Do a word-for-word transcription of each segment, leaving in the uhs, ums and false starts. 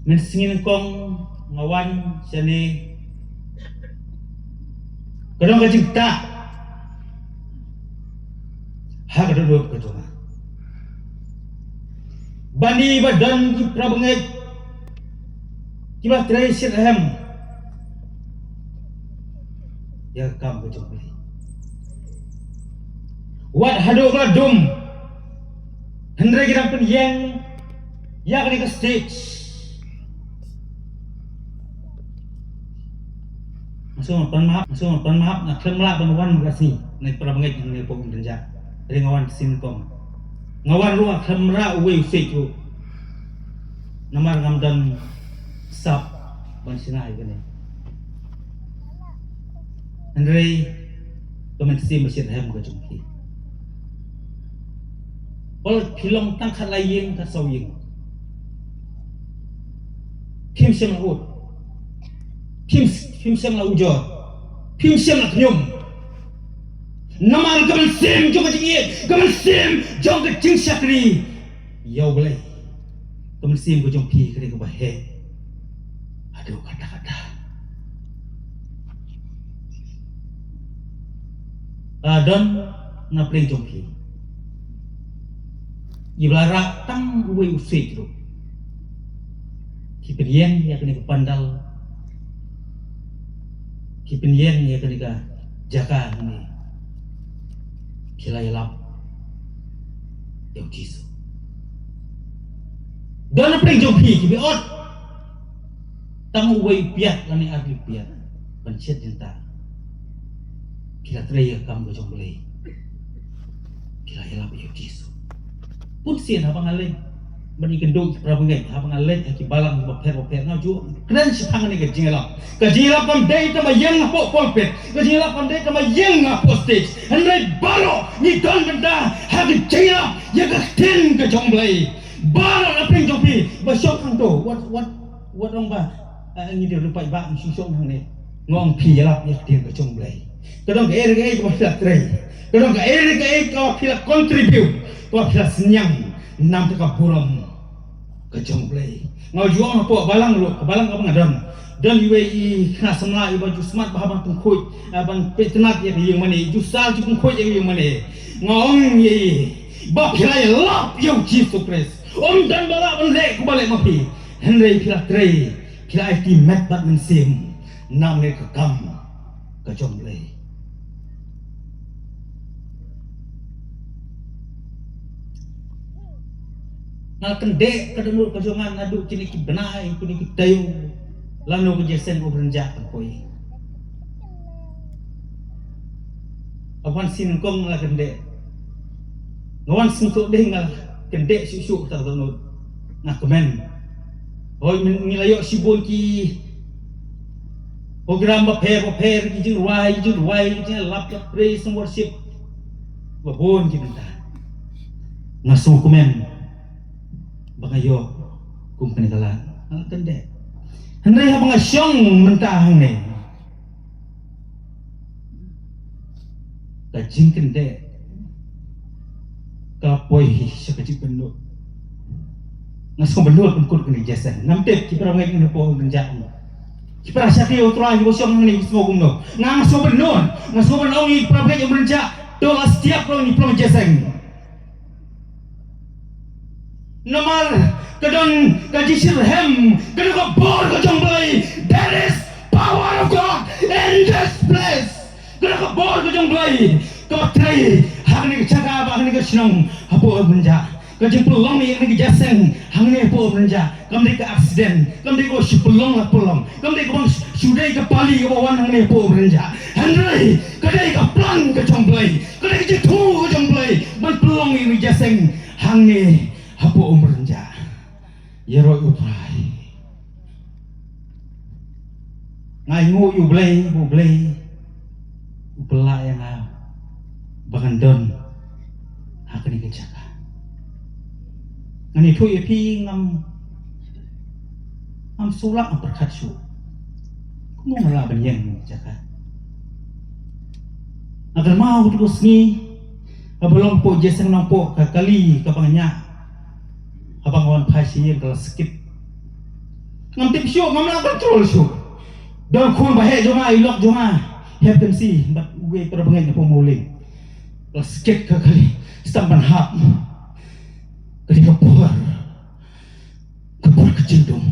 Mynsngi nyngkong nga wan shane, ka don ka jingktah ha ka dohnud ka jong nga. Bad ynda ba don ki para bangeit kiba trei shitrhem ïa ka kam ka jong U Blei, wat haduh ba la dum, hynrei ki dang pynïeng ïa kane ka stage. Nga sngewbha ban map, nga sngewbha ban map, nga khlem lah ban wan ka sngi na ki para bangeit, na ki para bangeit. Hynrei nga wan sngi nyngkong. Nga wan ruh nga khlem rah uwei u siej ruh, namar ngam don sap ban shna ïa kane. Hynrei ka mynsiem ba shitrhem ka jong phi, wat la phi long tang khatlai ïing khatsaw ïing, phim shym la ud, phim, phim shym la ujor, phim shym la khñium. Namar ka mynsiem jong ka jingïeit, ka mynsiem jong ka jingshakri ïa U Blei, ka mynsiem ka jong phi ka dei kaba heh haduh katta katta. Ka don na pdeng jong phi kiba la rah tang uwei u siej ruh, ki pynïeng ïa kane ka pandal, ki pynïeng ïa kane ka jaka hangne, ki la ïalap ïa U Jisu. Don na pdeng jong phi kiba ot tang uwei u piat lane ar tylli u piat ban shet jingtah. Ki la trei ïa ka kam ka jong U Blei, ki la ïalap ïa U Jisu. Bun sien haba nga leit ban ïakynduh ki para bangeit, haba nga leit ha ki balang bapher bapher, nga ju kren shaphang kane ka jingïalap. Ka jingïalap kam dei tang ba ïeng hapoh pulpit, ka jingïalap kam dei tang ba ïeng hapoh stage. Hynrei baroh ngi don bynta ha ka jingïalap ïa ka ktien ka jong U Blei. Baroh na pdeng jong phi ba shong hangto, wat, wat, wat ong ba, eh, ngi dei u paidbah, ngi shu shong hangne. Nga ong phi ïalap ïa ka ktien ka jong U Blei. Ka don kaei re kaei kaba phi la trei, ka don kaei re kaei kaba phi la contribute, kaba phi la synñiang na ka bynta ka burom ka jong U Blei. Nga ju ong hapoh balang ruh, ka balang kaba nga don, don iwei i khynnah samla iba ju smat bha ban pynkhuid, eh, ban pyntnat ïa ka ïing mane, ju sah ju pynkhuid ïa ka ïing mane. Nga ong ïa i ba phi la ïalap ïa U Jisu Khrist. Ym don ba lah ban leh kumba leh ma phi. Hynrei phi la trei, phi la aiti met bad mynsiem na kane ka kam ka jong U Blei. Nga la kyndeh ka dohnud ka jong nga naduh kine ki bnai, kine ki taïew, lano ka jingïaseng U Blei un jia, kan poi. Nga wan sngi nyngkong nga la kyndeh. Nga wan sngi shuh dei nga la kyndeh shuh shuh kata ka dohnud. Nga kmen. Hooid, ngi la ïoh shibun ki program bapher bapher, ki jingrwai, ki jingrwai, ki jingïalap, ka praise and worship. Ba bun ki bynta. Nga sngewkmen ba nga ïoh kum kane ka lad. Nga la kyndeh. Hynrei haba nga shong mynta hangne, ka jingkyndeh ka la poi sha ka jingpynlut. Nga sngewbha ban kut kane ka jingïaseng. Ngam tip ki para ngeit ngi hapoh Umrynjah. Ki para shakri U Trai kiba shong hangne ki sngew kumno. Nga, nga sngewbha ban, nga sngewbha ban ong ïa ki para ngeit Umrynjah, to la stiap ruh ngi pynlong jingïaseng. Namar ka don ka jingshitrhem, ka don ka bor ka jong U Blei. There is power of God in this place. Ka don ka bor ka jong U Blei kaba trei ha kane ka jaka bad ha kane ka shnong hapoh Umrynjah. Ka jingpynlong ïa kane ka jingïaseng hangne hapoh Umrynjah kam dei ka accident, kam dei kaba shu pynlong la pynlong, kam dei kaba shu dei ka pali kaba wan hangne hapoh Umrynjah. Hynrei ka dei ka plan ka jong U Blei, ka dei ka jingthmu ka jong U Blei ban pynlong ïa kane ka jingïaseng hangne hapoh Umrynjah. Ïaroh ïa U Trai. Nga ainguh ïa U Blei, U Blei u pynlah ïa nga ba ngan don ha kane ka jaka. Ngan ïathuh ïa phi, ngam, ngam shu lah, ngam pyrkhat shuh kumno nga lah ban ïeng ha kane ka jaka. Nga kynmaw katu ka sngi haba long hapoh Jingïaseng Nongpoh, ka kali kaba nga ñiah haba nga wan phai sha ïing ka la skip. Ngam tip shuh, ngam lah control shuh. Don khun ba heh jong nga, i lok jong nga, hep kan si bad uwei para bangeit na pamawling. La sket ka kali, stam ban hap. Kali ka por, ka por ka jingdum.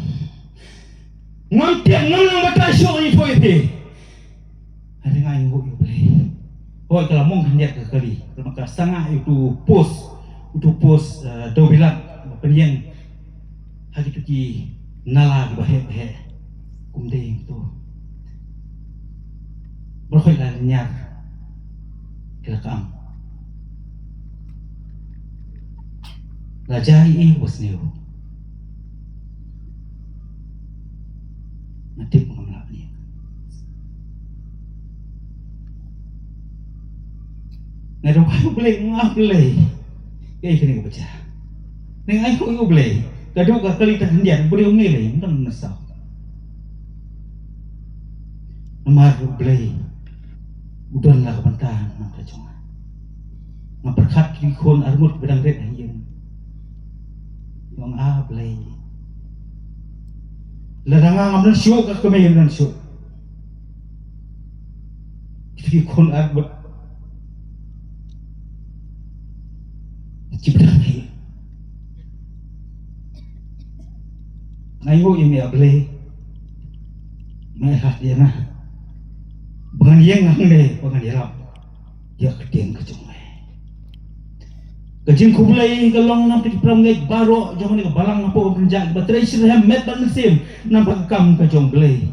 Ngam tip, ngam lah batai shuh, ngi poi phi. Hynrei nga ainguh ïa U Blei. Hooid, ka la mong khyndiat ka kali. Ka la maka sanga ïa utu u post, utu u post, eh, dewbilat ba pynïeng ha kitu ki nala kiba heh ba heh. Kum dei utu. Baroh hooid la lynñiar ki la kam. La jia ïa i ba sniew. Nga tip ngam lah ïa. Nga dei U Blei, nga Blei. Ïa kane ka bacha. Nga ai ko U Blei. Ka dei ka kali ta khyndiat, U Blei um ne lei, ngam nasa. Namar U Blei u don la ka bynta na ka jong nga. Nga pyrkhat ki khun arngut ba dang rit ha ïing. Nga ong, ah, Blei. Lada nga ngam don shuh, ka kmie ngam don shuh. Ki khun arngut. Ki ba dang rit. Nga ïoh ïa me, ah Blei. Me ha ïa nga. Ba ngan ïeng hangne, ba ngan ïarap ïa ka ktien ka jong me. Ka jingkhublei ka long na phi ki para bangeit baroh jong kane ka balang hapoh ka kynja, ba trei shitrhem met bad mynsiem na ka kam ka jong Blei.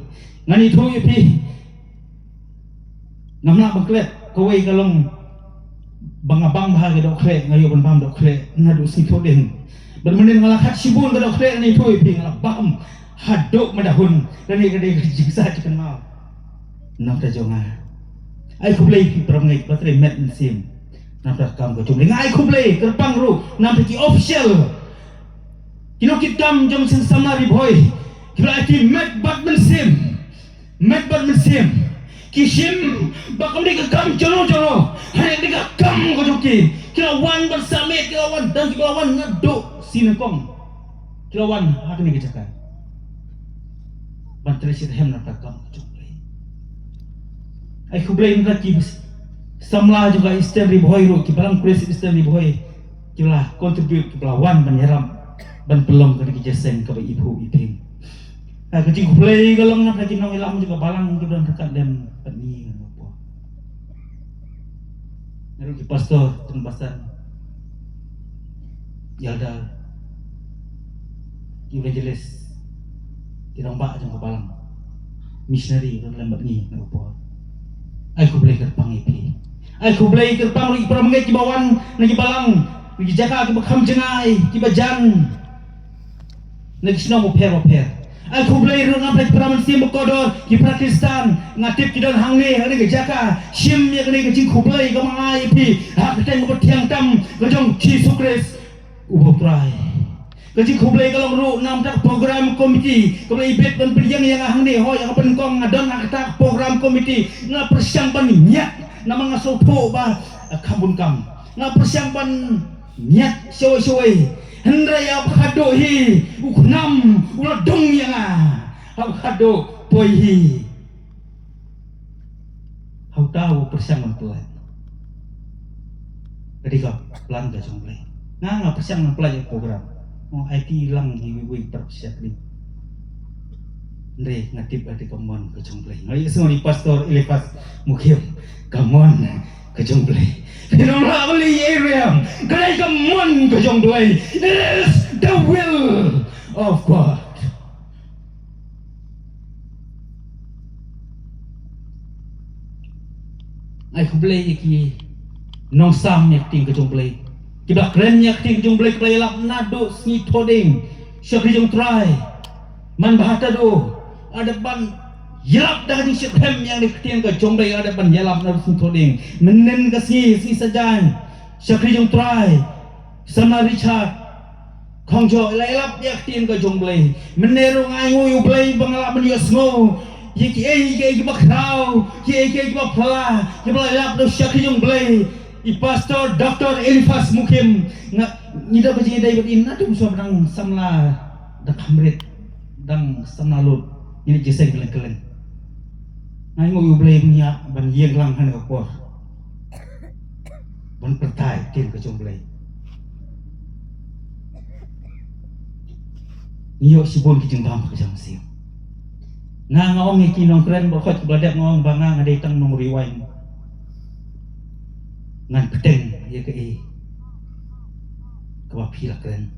Ngan ïathuh ïa phi. Ngam lah ban klet, kawei ka long ba nga bam bha ka dohkhleh, nga ïoh ban bam dohkhleh naduh sngi Thohdieng. Bad mynnin nga la khat shibun ka dohkhleh, ngan ïathuh ïa phi, nga la bam haduh mynta hun. Kane ka dei ka jingsa jingkynmaw na ka jong nga. Ai khublei phi para bangeit ba trei met mynsiem na ka kam ka jong Blei. Nga ai khublei kyrpang ruh na ki official, ki nongkitkam jong Seng Samla Ri Bhoi, kiba la aiti met bad mynsiem. Met bad mynsiem. Ki shim ba kam dei ka kam jong no jong no. Hynrei dei ka kam ka jong ki. Ki la wan ban sah miet, ki la wan, dang ki la wan naduh sien nyngkong. Ki la wan ha kane ka jaka ban trei shitrhem na ka kam ka jong Blei. Ai khublei na ki samla jong ka Eastern Ri Bhoi ruh, ki Balang Khrist Eastern Ri Bhoi. Ki la contribute, ki la wan ban ïarap ban pynlong kane ka jingïaseng kaba iphuh iphieng. Ah, ka jingkhublei ka long na ki nongïalam jong ka balang kiba don ryngkat lem bad ngi ha kane ka por. Nga ruh ki pastor, ki pastoral, ki elder, ki evangelist, ki rangbah jong ka balang, missionary kiba don lem bad ngi ha kane ka por. Ai khublei kyrpang ïa phi. Ai khublei kyrpang ruh ïa ki para bangeit kiba wan na ki balang, na ki jaka kiba kham jngai, kiba jan, na ki shnong bapher bapher. Ai khublei ruh na phi ki para mynsiem bakordor, ki para Khristan, nga tip ki don hangne, hangne ha ka jaka, shim ïa kane ka jingkhublei kaba nga ai ïa phi ha ka kyrteng kaba thiang tam ka jong Jisu Khrist uba U Trai. Ka jingkhublei ka long ruh na ka program committee kaba la ibit ban pynïeng ïa nga hangne, hooid, ha kaba nyngkong nga don ha kata ka program committee, nga pyrshang ban ñiad namar nga sngewthuh ba, eh, kham bun kam. Nga pyrshang ban ñiad shawei shawei. Hynrei haba khadduh hi u KHNAM u la dung ïa nga. Haba khadduh poi hi ha uta u pyrshang ban pynlait. Ka dei ka plan ka jong Blei. Nga nga pyrshang ban pynlait ïa ka program. Ong aiti lang hi wei wei para shakri. Hynrei nga tip ka dei ka mon ka jong Blei. Nga ïohsngew ïa Pastor Eliphas Mukhim, ka mon ka jong Blei. Phi nym lah ban leh ei ei ruh. Ka dei ka mon ka jong Blei. It is the will of God. Ai khublei ïa ki nongsam ïa ka ktien ka jong Blei, kiba la kren ïa ka ktien ka jong Blei, kiba la ïalap naduh sngi Thohdieng. Shakri jong U Trai, man bha haduh, la dep ban ïalap da ka jingshitrhem ïa ka ktien ka jong Blei, la dep ban ïalap naduh sngi Thohdieng. Mynnin ka sngi, sngi Saitjaiñ, shakri jong U Trai, Samla Richard Khongjoh, la ïalap ïa ka ktien ka jong Blei. Mynne ruh nga ainguh ïa U Blei ba nga lah ban ïohsngew ïa kiei kiei kiba khraw, kiei kiei kiba phylla, kiba la ïalap da u shakri jong Blei, i Pastor Doctor Eliphas Mukhim. Nga, ngi da ka jingïadei bad i naduh shuwa ba dang samla da kham rit. Dang samla lut, ngi ne jiseng kylleng kylleng. Nga ïoh U Blei ban ïa, ban ïeng lang ha kane ka por. Ban pyrthai ktien ka jong U Blei. Ngi ïoh shibun ki jingbam ka jong siem. Nga nga ong ïa ki nongkren ba khot ki ba dep, nga ong ba nga nga dei tang nong rewind. Ngan pteng ïa kaei kaba phi la kren.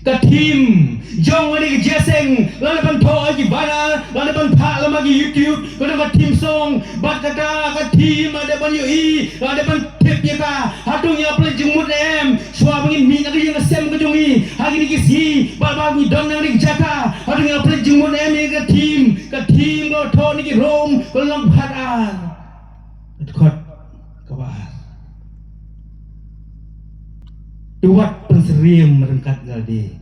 Ka theme jong kane ka jingïaseng, lada ban thoh ha ki banner, lada ban phah lem ha ki YouTube, kane ka theme song, bad kata ka theme lada ban ïohi, lada ban tip ïa ka, hato ngi la pynleit jingmut ne em, shuwa ba ngin mih na ka ïing ka sem ka jong ngi ha kine ki sngi, bad ba ngi don na kane ka jaka, hato ngi la pynleit jingmut ne em ïa ka theme, ka theme ka thoh na ki Rom, ka lynnong khatar. Ka dkhot kaba ar. To wat pynsyriem ryngkat ïalade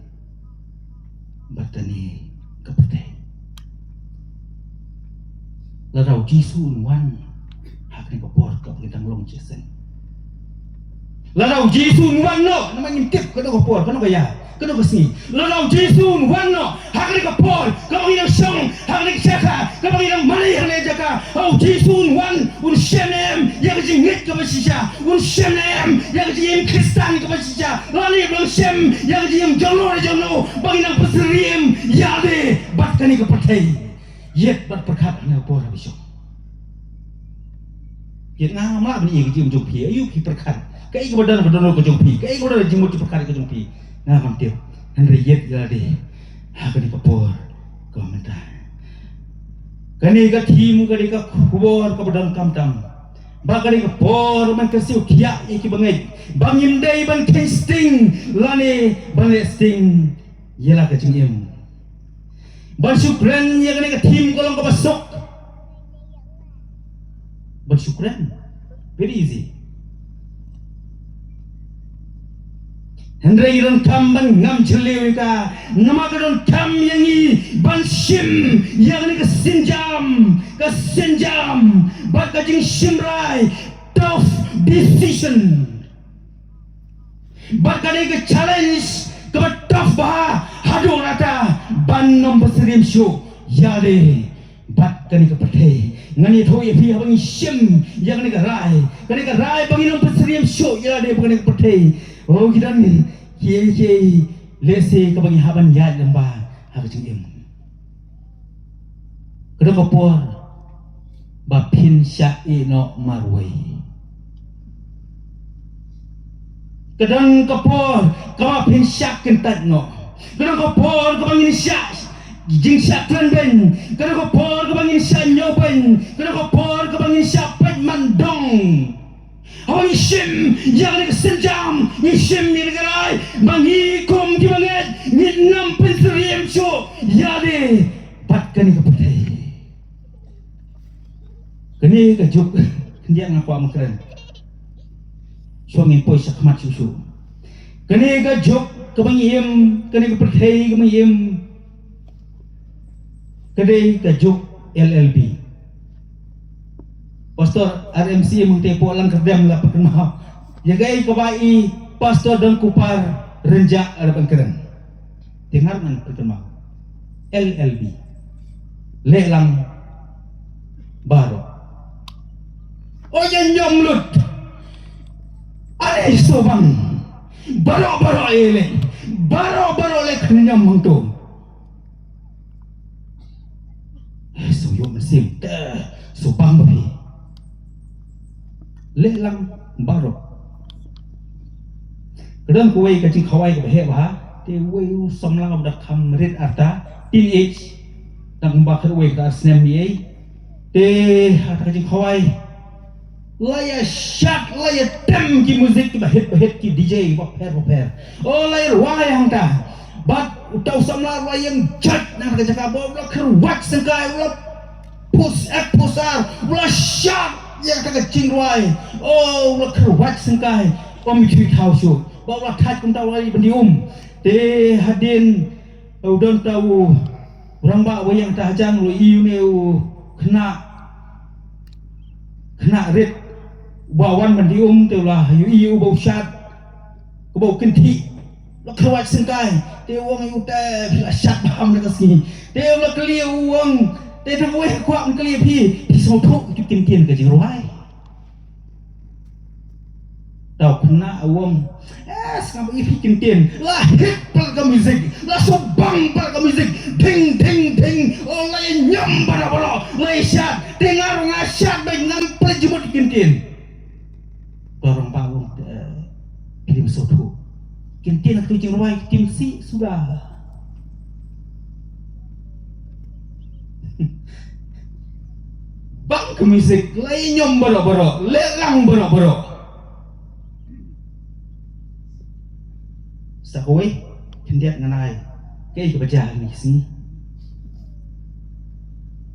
bad kane ka pyrthei. Lada U Jisu un wan ha kane ka por kaba ngi dang long jingïaseng. Lada U Jisu un wan noh, namar ngim tip katno ka por, katno ka ïa, katno ka sngi. Lada U Jisu un wan noh ha kane ka por kaba ngi dang shong, ha kane ka jaka kaba ngi dang mane, ha kane ka jaka, U Jisu un wan, un shem ne em ïa ka jingngeit kaba shisha, un shem ne em ïa ka jingim Khristan kaba shisha, lane un shem ïa ka jingim jong no jong no, ba ngi nang pynsyriem ïalade bad kane ka pyrthei. Ïeit bad pyrkhat ha kane ka por ha ka shong. Ïeit, nga ngam lah ban ïa ka jingim jong phi, aïu phi pyrkhat, kaei kaba don ka dohnud ka jong phi, kaei kaba don ka jingmut jingpyrkhat ka jong phi, nga ngam tip. Hynrei ïeit ïalade ha kane ka por kaba mynta. Kane ka theme, kane ka khubor kaba donkam tam. Ba kane ka por man ka siew thiah ïa ki bangeit, ba ngim dei ban kheiñ sting lane ban leh sting ïa la ka jingim. Ban shu kren ïa kane ka theme ka long kaba suk. Ban shu kren, very easy. Hynrei ngi donkam ban ngam jylliew ïa ka, namar ka donkam ïa ngi ban shim ïa kane ka sienjam, ka sienjam bad ka jingshim rai, tough decision. Bad kane ka challenge kaba tough bha haduh katta, ban nym pynsyriem shuh ïalade bad kane ka pyrthei. Ngan ïathuh ïa phi, haba ngi shim ïa kane ka rai, kane ka rai ba ngin nym pynsyriem shuh ïalade bad kane ka pyrthei, oh, ki don kiei kiei lehse kaba ngi hap ban ïaid lyngba ha ka jingim. Ka dei ka por ba phin shah ïeh noh marwei. Ka dei ka por kaba phin shah kyntait noh. Ka dei ka por kaba ngin shah jingshah kren beiñ. Ka dei ka por kaba ngin shah ñiew beiñ. Ka dei ka por kaba ngin shah peit man dong. Haba ngi shim ïa kane ka sienjam, ngi shim ïa kane ka rai, ba ngi kum ki bangeit ngin nym pynsyriem shuh ïalade bad kane ka pyrthei. Kane ka juk khyndiat nga kwah ban kren. Shuwa ngin poi shakhmat shuh shuh. Kane ka juk kaba ngi im, kane ka pyrthei kaba ngi im, ka dei ka juk L L B. Pastor R M C Mangte, pok lang kyrdan la pynkynmaw ïa kaei kaba i Pastor Don Kupar Rynjah la pynkren. Te nga ruh ngan pynkynmaw. L L B. Leh lang baroh. O ïa ñiom lut. Are sawbang. Baroh baroh ïa leh. Baroh baroh leh khnñiom hangto. Eh, shu ïoh mynsiem. Te shu bang ba phi. Leh lang baroh. Ka don kawei ka jingkhawai kaba heh bha. Te uwei u samla uba da kham rit arta, teenage, tang ba khatwei khatar snem ïa. Te ha ka jingkhawai, la ïa shad, la ïa tem ki music kiba hit, ba hit, ki D J bapher bapher. O, la ïa rwai hangta. Bad uta u samla u la ïeng jait na ka jaka, ba u la kyrwat syngkai, u la pus ek pus ar, u la shad ïa ka jingrwai. O, u la kyrwat syngkai, um shu thaw shuh. Ba u la thait kumta, u la ïa bynta um. Te hadien u don uta u rangbah ba ïeng ta hajan, u la ïohi une u khynnah, khynnah rit ba wan ban die um, te u la ïohi u ba u shad, kaba u kynthih. La kyrwat syngkai, te u ong ïa u te phi la shad bam da ka sngi. Te u la kylli u ong, te tang wei kwah un kylli phi, phi sngewthuh ki ktien ka jingrwai. Te u khynnah u ong, eh, sngap ïa phi ktien, la hit pat ka music, la sngewbang pat ka music, ding, ding, ding, oh, la ïa ñiom baroh baroh, la ïa shad, te nga ruh nga shad bad ngam pynjumut ktien. Ka rangbah u ong, eh, phi dei ban sngewthuh. Ktien ka tu jingrwai, ktien sih suda. Bang ka music, la ïa ñiom baroh baroh, leh lang baroh baroh. Sa kawei, khyndiat ngan ai. Kaei kaba jia ha kine ki sngi.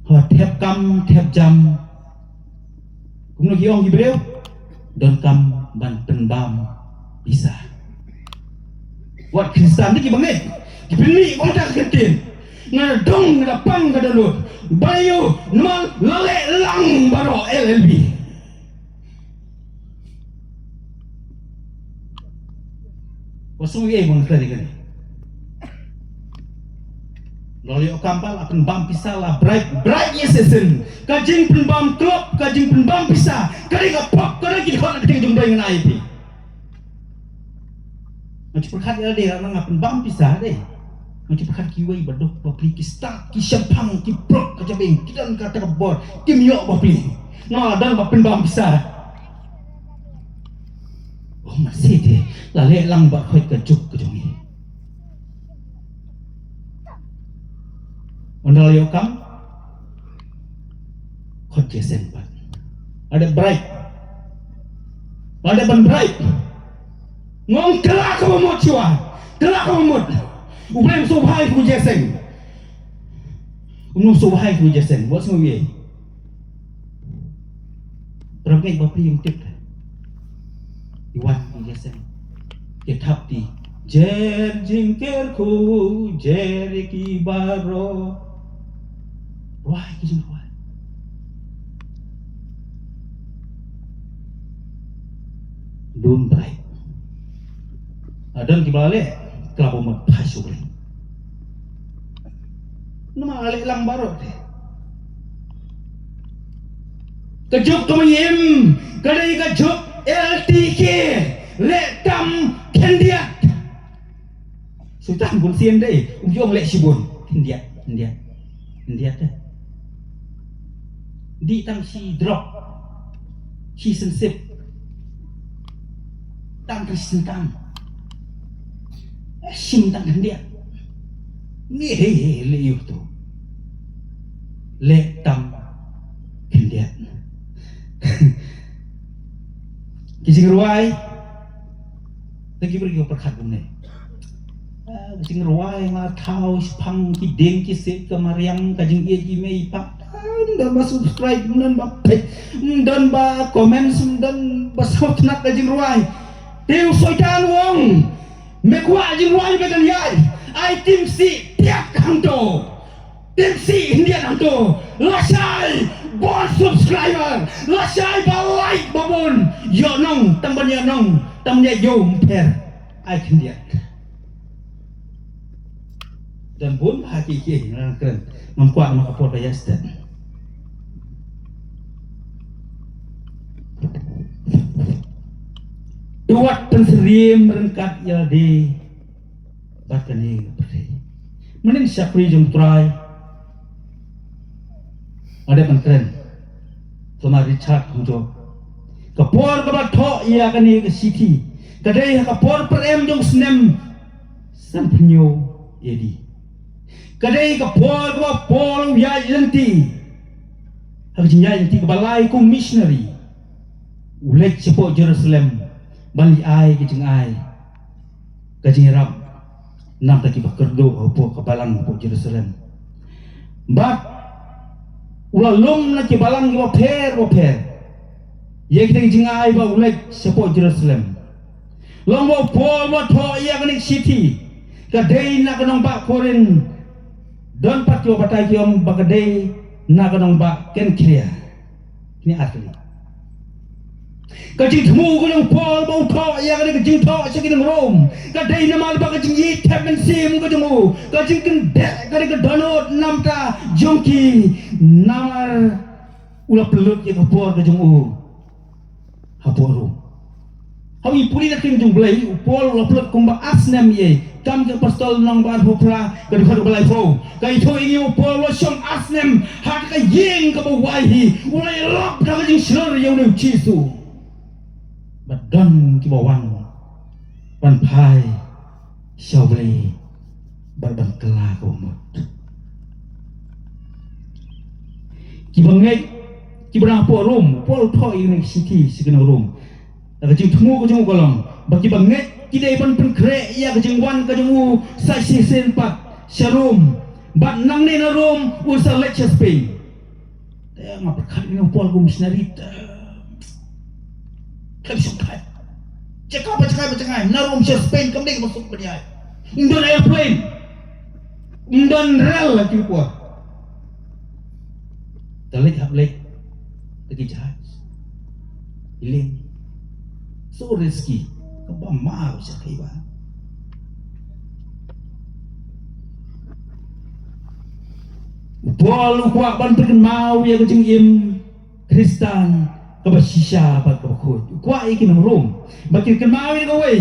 Ho thep kam, thep jam. Kumno ki ong ki briew? Donkam ban pynbam pisa. Wat Khristan te kiba ngeit, ki pynmih kumta ka ktien. Nga da dong, nga da pang, nga da lut. Ba ïoh namar la leh lang baroh L L B. Wat sngew ei ba nga kren ïa kane. Lada ïoh kam ba la pynbam pisa, la bribe, bribe ïa shisien. Ka jingpynbam klop, ka jingpynbam pisa, ka dei ka pop, ka dei ki dkhot na ka ktien jong U Blei, ngan ai ïa phi. Nga shu pyrkhat ïa lade, lada nga pynbam pisa de. Nga shu pyrkhat kiwei ba duk bapli, ki stad, ki shemphang, ki prok ka jabieng, ki don kata ka bor, kim ïoh bapli. Nga don ba pynbam pisa. Oh, masih de, la leh lang ba khoit ka juk ka jong ngi. Ynda la ïoh kam, khot jingïaseng pat. Lada bribe, lada ban bribe, nga ong kylla kaba mut shuwa, kylla kaba mut. U Blei um sngewbha ïa kaba jingïaseng. Um sngewbha ïa kaba jingïaseng. Wat sngew ei. Para bangeit bapli ym tip. Ki wan ki jingïaseng, ki thap ti. Jer jingker khu, jer ïa ki baroh. Rwai ki jingrwai. Dun brai. Adon kiba la leh, kylla ba mut, phai sha U Blei. Namar la leh lang baroh te. Ka juk kaba ngi im, ka dei ka juk L T K, leh tam khyndiat. Sultan bun sien dei, um ju ong leh shibun, khyndiat, khyndiat, khyndiat te. Dih tang shi drop, shi synsip. Tang tang shi syntang. Shim tang khyndiat. Ngi hei hei leh ïa uto. Leh tam khyndiat. Ki jingrwai. Tang ki briew ki pyrkhat kumne. Ah, ki jingrwai, nga thaw shipang ki dieng ki siej, ka mariang, ka jingïeit i mei i pa. Ym don ba subscribe, ym don ba peit, ym don ba comment, ym don ba sngewtynnat ka jingrwai. Te u soitan u ong, me kwah jingrwai, me kan ïaid. Ai tim sih tiap hangto. Tim sih khyndiat hangto. Lashai bun subscriber, lashai ba like ba bun. Ïoh nong, tang ban ïoh nong, tang ban ïoh ym pher. Ai khyndiat. Don bun bha ki ki ngan kren. Ngam kwah namar ka por ka ïa stet. To wat pynsyriem ryngkat ïa lade bad kane ka pyrthei. Mynnin shakri jong U Trai. Nga dei ban kren. Toma Richard Hongjo. Ka por kaba thoh ïa kane ka shithi ka dei ha ka por pyrem jong u snem sanphew hynñiew A D. Ka dei ka por kaba Paul u ïaid lynti. Ha ka jingïaid lynti kaba lai kum missionary, u leit shapoh Jerusalem ban leit ai ka jingai, ka jingïarap na bynta kiba kyrduh hapoh ka balang hapoh Jerusalem. Bad u la lum na ki balang kiba pher ba pher ïa kita ki jingai ba u leit shapoh Jerusalem. Long ba u Paul u la thoh ïa kane ka shithi, ka dei na ka nongbah Korinth. Don pat kiba batai ki ong ba ka dei na ka nongbah Kenkhria. Kine ar tylli. Ka jingthmu ka jong u Paul ba u thoh ïa kane ka jingthoh sha ki nong Rom ka dei namar ba ka jingïeit thep mynsiem ka jong u, ka jingkyndit ka dei ka dohnud namar jong ki, namar u la pynlut ïa ka por ka jong u hapoh Rom. Haba ngi pule na ka ktien jong u Blei, u Paul u la pynlut kumba ar snem ïa, Kam ki Apostol lynnong ba arphew phra, ka dkhot ba laiphew. Ka ïathuh ïa ngi u Paul u la shong ar snem ha ka ïing kaba wai hi, u la ïalap da ka jingshlur ïa une u Jisu. Bad don kiba wan ban phai sha u Blei bad ban kylla ka bamut. Kiba ngeit, kiba dang hapoh Rom, u Paul u thoh ïa kane ka shithi sha ki nong Rom. Da ka jingthmu ka jong u ka long ba kiba ngeit ki dei ban pynkhreh ïa ka jingwan ka jong u sa shisien pat sha Rom. Bad nangne na Rom un sa leit sha Spain. Te nga pyrkhat ïa u Paul kum u missionary te khlem suk khat. Jaka ba jaka ba jaka na Rom sha Spain kam dei kaba suk ban ïaid. Ym don airplane, ym don rel la ki por. Te leit hap leit da ki jahaj. Iling. So risky. Kaba mar sha kai ba. U Paul u kwah ban pynkynmaw ïa ka jingim Khristan kaba shisha bad kaba khuid. U kwah ïa ki nong Rom ba kin kynmaw ïa kawei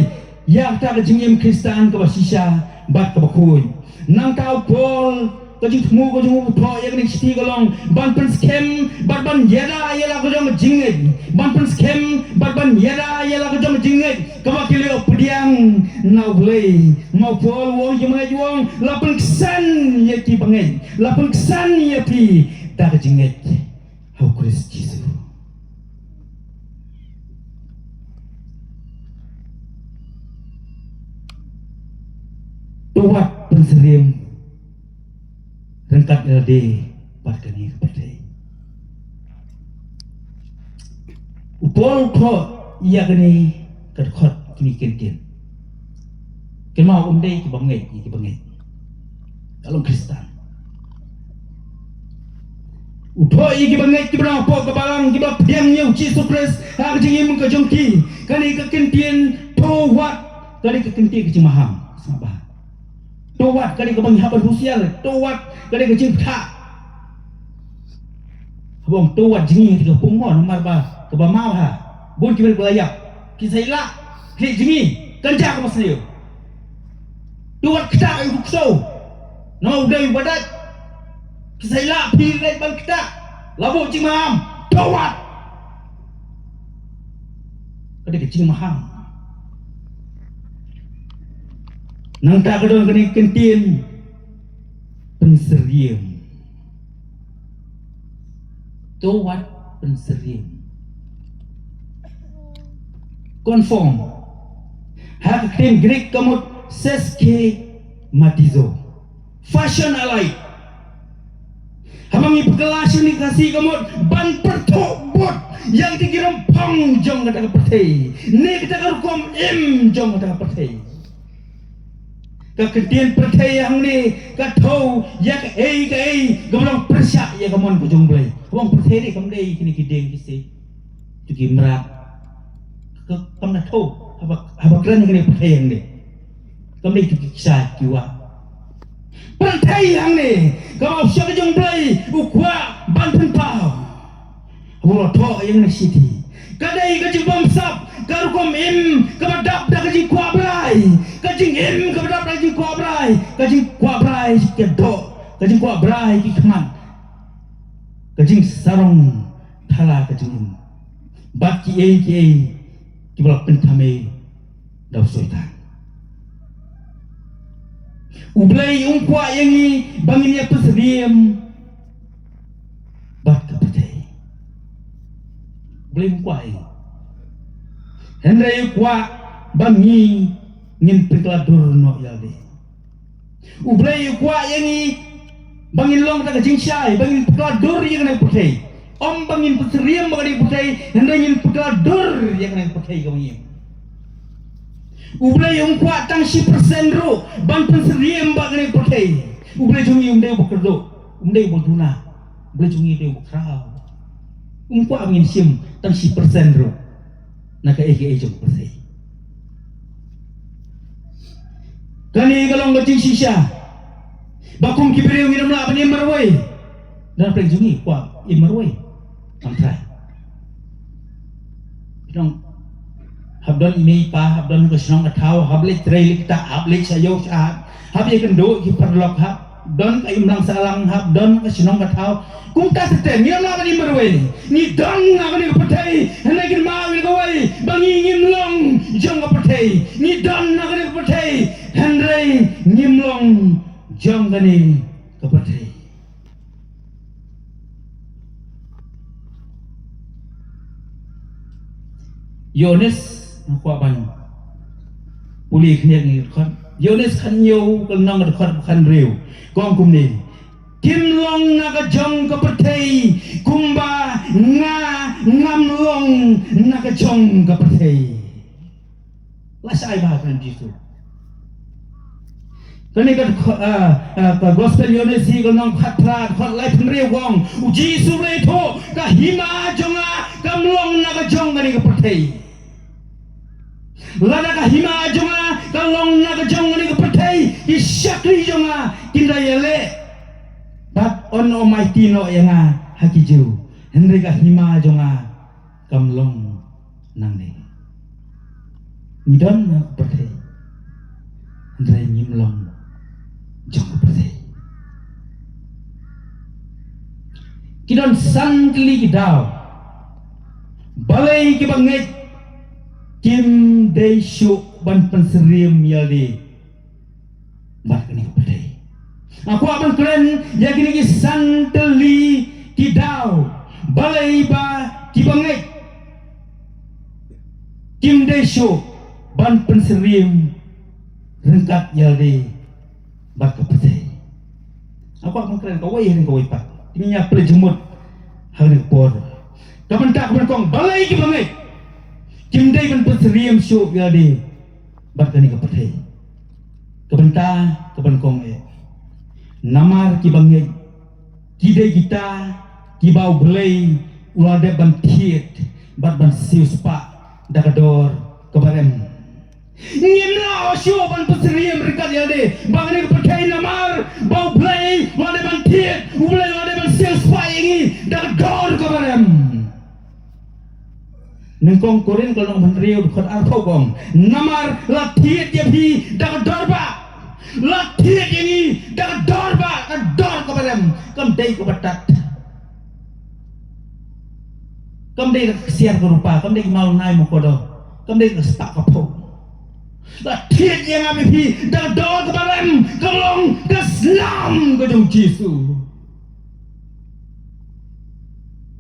ïa kata ka jingim Khristan kaba shisha bad kaba khuid. Nangta u Paul, ka jingthmu ka jong u, u thoh ïa kane ka shithi ka long ban pynskhem bad ban ïada ïa la ka jong ka jingngeit. Ban pynskhem bad ban ïada ïa la ka jong ka jingngeit kaba ki la ïoh pdiang na u Blei. Ma u Paul u ong ïa ki bangeit, u ong, la pynksan ïa ki bangeit, la pynksan ïa phi da ka jingngeit ha u Khrist Jisu. To wat pynsyriem ryngkat ïalade bad kane ka pyrthei. U Paul u thoh ïa kane ka dkhot, kine ki kyntien. Kynmaw, ym dei kiba ngeit, ïa kiba ngeit. Ka long Khristan. U thoh ïa kiba ngeit, kiba dang hapoh ka balang, kiba pdiang ïa u Jisu Khrist ha ka jingim ka jong ki. Kane ka kyntien to wat ka dei ka kyntien ka jingmaham. Sngap bha. To wat ka dei kaba ngi hap ban husiar. To wat ka dei ka jingpyrta. Haba ong to wat jngi, te ka pung mo, namar ba kaba maw ha. Bun ki briew ba la ïap, ki sa ïalah khlieh jngi, kan jia kaba sniew. To wat ktah ïa u ksew, namar u dei uba dait. Ki sa ïalah phi dait ban ktah. La buh jingmaham, to wat. Ka dei ka jingmaham. Nangta ka don kane ka kyntien pynsyriem. To wat pynsyriem. Conform. Ha ka ktien Greek ka mut seskematizo. Fashion alike. Haba ngi pynkylla sha kane ka Khasi ka mut ban pyrthuh bud ïa kata ki rymphang jong kata ka pyrthei, ne kata ka rukom im jong kata ka pyrthei. Ka kyntien pyrthei hangne ka thew ïa kaei kaei kaba long pyrshah ïa ka mon ka jong U Blei. Haba ong pyrthei ne kam dei kine ki dieng ki siej, kito ki mrad. Ka, kam da thew haba, haba kren ïa kane pyrthei hangne. Kam dei kito ki kshaid ki wah. Pyrthei hangne kaba u shakri jong U Blei u kwah ban pynpaw. Haba u la thoh ïa kane ka shithi, ka dei ka jingbamsap, ka rukom im kaba dap da ka jingkwah brai, ka jingim kaba dap da ka jingkwah brai, ka jingkwah brai ka doh, ka jingkwah brai ki khmat, ka jingsarong thala ka jingim, bad kiei kiei kiba la pynthame da u Soitan. U Blei um kwah ïa ngi ba ngin ïa pynsyriem bad ka pyrthei. U Blei um kwah ïa ngi. Hynrei u kwah ba ngi ngin pynkylla dur noh ïalade. U Blei u kwah ïa ngi ba ngin long da ka jingshai, ba ngin pynkylla dur ïa kane ka pyrthei. Ym ba ngin pynsyriem bad kane ka pyrthei, hynrei ngin pynkylla dur ïa kane ka pyrthei kaba ngi im. U Blei um kwah tang shi persen ruh ban pynsyriem bad kane ka pyrthei. U Blei jong ngi um dei uba kyrduh, um dei uba duna. U Blei jong ngi u dei uba khraw. Um kwah ba ngin shim tang shi persen ruh. na kaei kaei jong ka pyrthei. Kane ka long ka jingshisha ba kum ki briew ngim lah ban im marwei. Don pyrshah jong ngi kwah im marwei. Kam trai. Nong hap don i mei i pa, hap don ka shnong ka thaw, hap leit trei leit ktah, hap leit sha ïew sha hat, hap ïakynduh ki paralok, hap don ka imlang sahlang, hap don ka shnong ka thaw. Kumta te ngim lah ban im marwei. Ngi don ha kane ka pyrthei hynrei kynmaw ïa kawei ba ngi ngim long jong ka pyrthei. Ngi don ha kane ka pyrthei hynrei ngim long jong kane ka pyrthei. Ïoannis, nga kwah ban pule khyndiat ïa kane ka dkhot. Ïoannis khathynñiew, ka lynnong ka dkhot khathynriew, ka ong kumne: Kim long na ka jong ka pyrthei kumba nga ngam long na ka jong ka pyrthei. Lashai bha ha u Jisu. Kane ka, ah, ah, ka Gospel Ïoannis hi ka lynnong khatphra, dkhot laiphew hynriew ka ong, u Jisu u la ïathuh, ka hima jong nga kam long na ka jong kane ka pyrthei. Lada ka hima jong nga ka long na ka jong kane ka pyrthei, ki shakri jong nga kin da ïaleh bad yn ym aiti noh ïa nga ha ki Jiw. Hynrei ka hima jong nga kam long nangne. Ngi don ha ka pyrthei hynrei ngim long jong ka pyrthei. Ki don san tylli ki daw. Balei ki bangeit kim dei shuh ban pynsyriem ïalade bad kane ka pyrthei? Nga kwah ban kren ïa kine ki san tylli ki daw balei ba ki bangeit kim dei shuh ban pynsyriem ryngkat ïalade bad ka pyrthei. Nga kwah ban kren kawei hadien kawei pat. Te ngin ïa pyrshah jingmut ha kane ka por. Ka bynta kaba nyngkong, balei ki bangeit kim dei ban pynsyriem shuh ïalade bad kane ka pyrthei? Ka bynta kaba nyngkong eh, namar ki bangeit ki dei kita kiba U Blei u la dep ban thied bad ban siewspah da ka dor kaba rem. Ngim lah shuh ban pynsyriem ryngkat ïalade bad kane ka pyrthei namar ba U Blei u la dep ban thied, U Blei u la dep ban siewspah ïa ngi da ka dor kaba rem. Nyngkong Korinth ka lynnong hynriew dkhot arphew ka ong, namar la thied ïa phi da ka dor bah. La thied ïa ngi da ka dor bah, ka dor kaba rem, kam dei kaba tad. Kam dei ka ksiar ka rupa, kam dei ki maw nai maw kodo, kam dei ka spah ka phew. La thied ïa nga bad ïa phi da ka dor kaba rem, ka long ka snam ka jong U Jisu.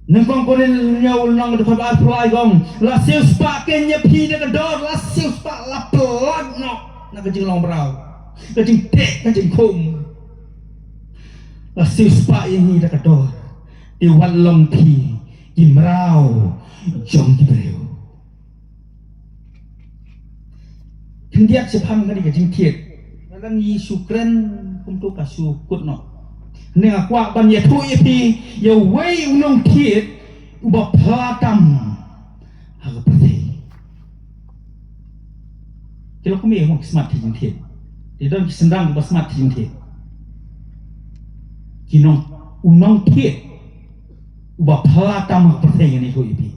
Nyngkong Korinth hynñiew lynnong dkhot arphew lai ka ong, la siewspah kein ïa phi da ka dor, la siewspah, la pynlait noh na ka jinglong mraw, ka jingteh, ka jingkhum. La siewspah ïa ngi da ka dor. Te wat long phi ki mraw jong ki briew. Khyndiat shaphang kane ka jingthied. Lada ngi shu kren kumto ka shu kut noh. Hynrei nga kwah ban ïathuh ïa phi ïa uwei u nongthied uba pla tam ha ka pyrthei. Ki lok kumne mo ki smat ki jingthied. Ki don ki sendang uba smat ki jingthied. Ki nong, u nongthied uba pla tam ha ka pyrthei ngan ïathuh ïa phi.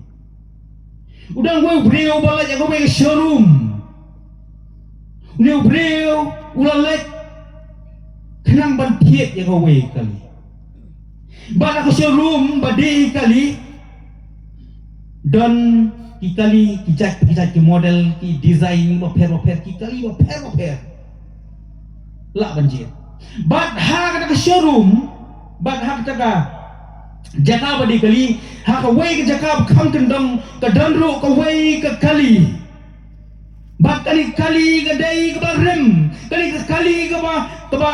U dang wei u briew uba leit ïa kawei ka showroom. Une u briew u la leit khnang ban thied ïa kawei ka kali. Bad ha ka showroom ba die kali, don ki kali, ki jait ki jait, ki model, ki design bapher bapher, ki kali bapher bapher. Lah ban jied. Bad ha kata ka showroom, bad ha kata ka jaka ba die kali, ha kawei ka jaka ba kham kyndong, ka don ruh kawei ka kali. Bad kane ka kali ka dei kaba rim, kane ka kali kaba, kaba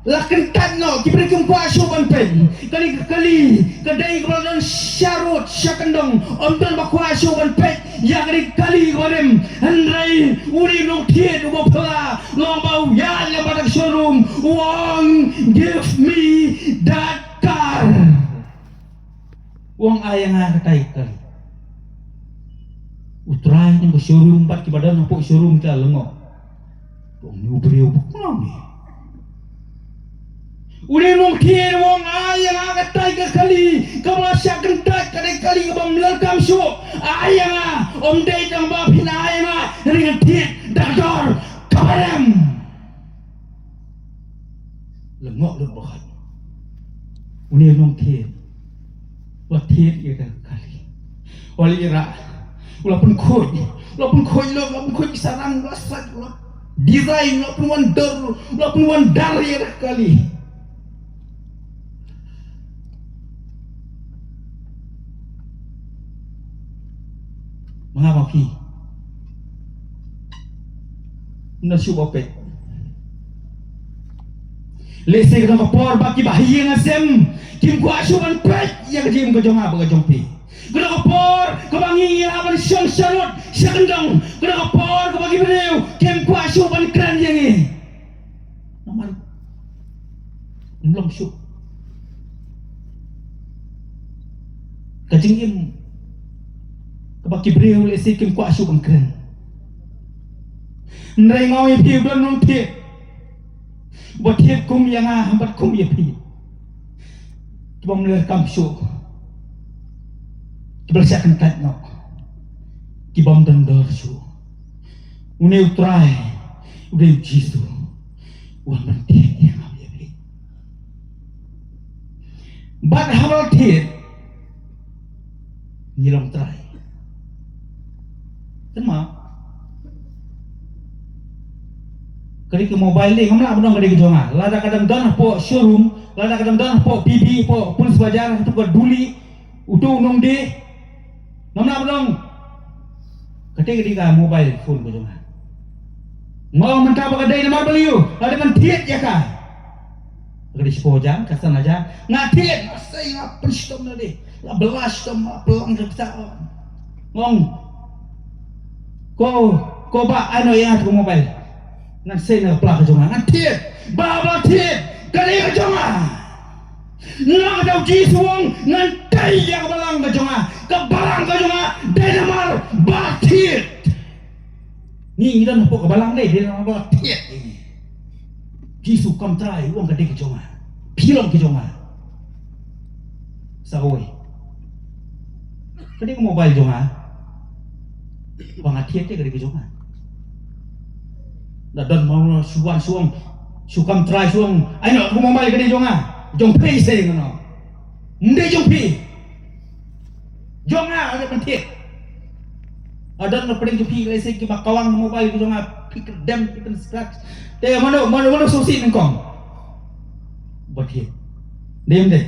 la kyntait noh, ki briew kim kwah shuh ban peit. Kane ka kali ka dei kaba la don sharud shakyndong, ym don ba kwah shuh ban peit ïa kane ka kali kaba rim. Hynrei une u nongthied uba pla, long ba u ïaid lem bad ka showroom, u ong, "Give me that car." U ong, "Ai ïa nga katai ka kali." U trai jong ka showroom bad kiba don hapoh showroom ki la lyngngoh. Ong, une u briew ba kumno ne? Une u nongthied u ong, ai ïa nga katai ka kali kaba la shah kyntait, katai ka kali kaba ym leh kam shuh. Ai ïa nga, ym dei tang ba phin ai ïa nga, hynrei ngan thied da ka dor kaba rem. Lyngngoh lut ba hoi. Une u nongthied u la thied ïa ka kali. U la ïa rah. U la pynkhuid. U la pynkhuid lut, u la pynkhuid ki sarang, u la sait, u la design, u la pynwan dor, u la pynwan dar ïa ka kali. Ma nga ma phi. Ym don shuh ba peit. Lehse ka don ka por ba kiba ha ïing ha sem kim kwah shuh ban peit ïa ka jingim ka jong nga bad ka jong phi. Ka don ka por kaba ngi ngi lah ban shong sharud sha kyndong. Ka don ka por kaba ki briew kim kwah shuh ban kren ïa ngi. Namar ym long shuh ka jingim kaba ki briew lehse kim kwah shuh ban kren. Hynrei nga ong ïa phi, u don u nongthied uba thied kum ïa nga bad kum ïa phi. Kiba ym leh kam shuh, kiba la shah kyntait noh, kiba ym don dor shuh. Une u Trai, u dei u Jisu, u wan ban thied ïa nga bad ïa phi. Bad haba la thied, ngi long trai. Kynmaw, ka dei ka mobile dei, ngam lah ban ong ka dei ka jong nga. Lada ka dang don hapoh showroom, lada ka dang don hapoh P B, hapoh Police Bazar, hapoh ka Duli, uto u nongdie, ngam lah ban ong kata ka dei ka mobile phone ka jong nga. Nga ong mynta ba ka dei namar balei, lada ban thied ïa ka, ka dei shiphew hajar, ka san hajar. Nga thied, nga sei, nga pynshitom na dei, nga bla shitom, nga pynlang ka pisa. Nga ong, ko, ko bah, ai noh ïa nga ka mobile. Ngan sei na ka pla ka jong nga, ngan thied. Bah, bah thied, ka dei ka jong nga. Namar kata u Jisu u ong, ngan tei ïa ka balang ka jong nga. Ka balang ka jong nga dei namar ba thied. Ngi ngi don hapoh ka balang dei, dei namar ba thied ïa ngi. Jisu kam trai, u ong ka dei ka jong nga. Phi long ka jong nga. Sa kawei, ka dei ka mobile jong nga. Ba nga thied te ka dei ka jong nga. Da don ma shu wan shu ong, shu kam trai shu ong, ai noh ka mobile ka dei jong nga. Jong phi sei nga ong. Ym dei jong phi. Jong nga, nga dei ban thied. Don na pdeng jong phi lehse kiba kawang mobile ka jong nga, phi kyrdem, phi pynscratch. Te mano, mano, mano sngewsih nyngkong? Uba thied. Dei ym dei?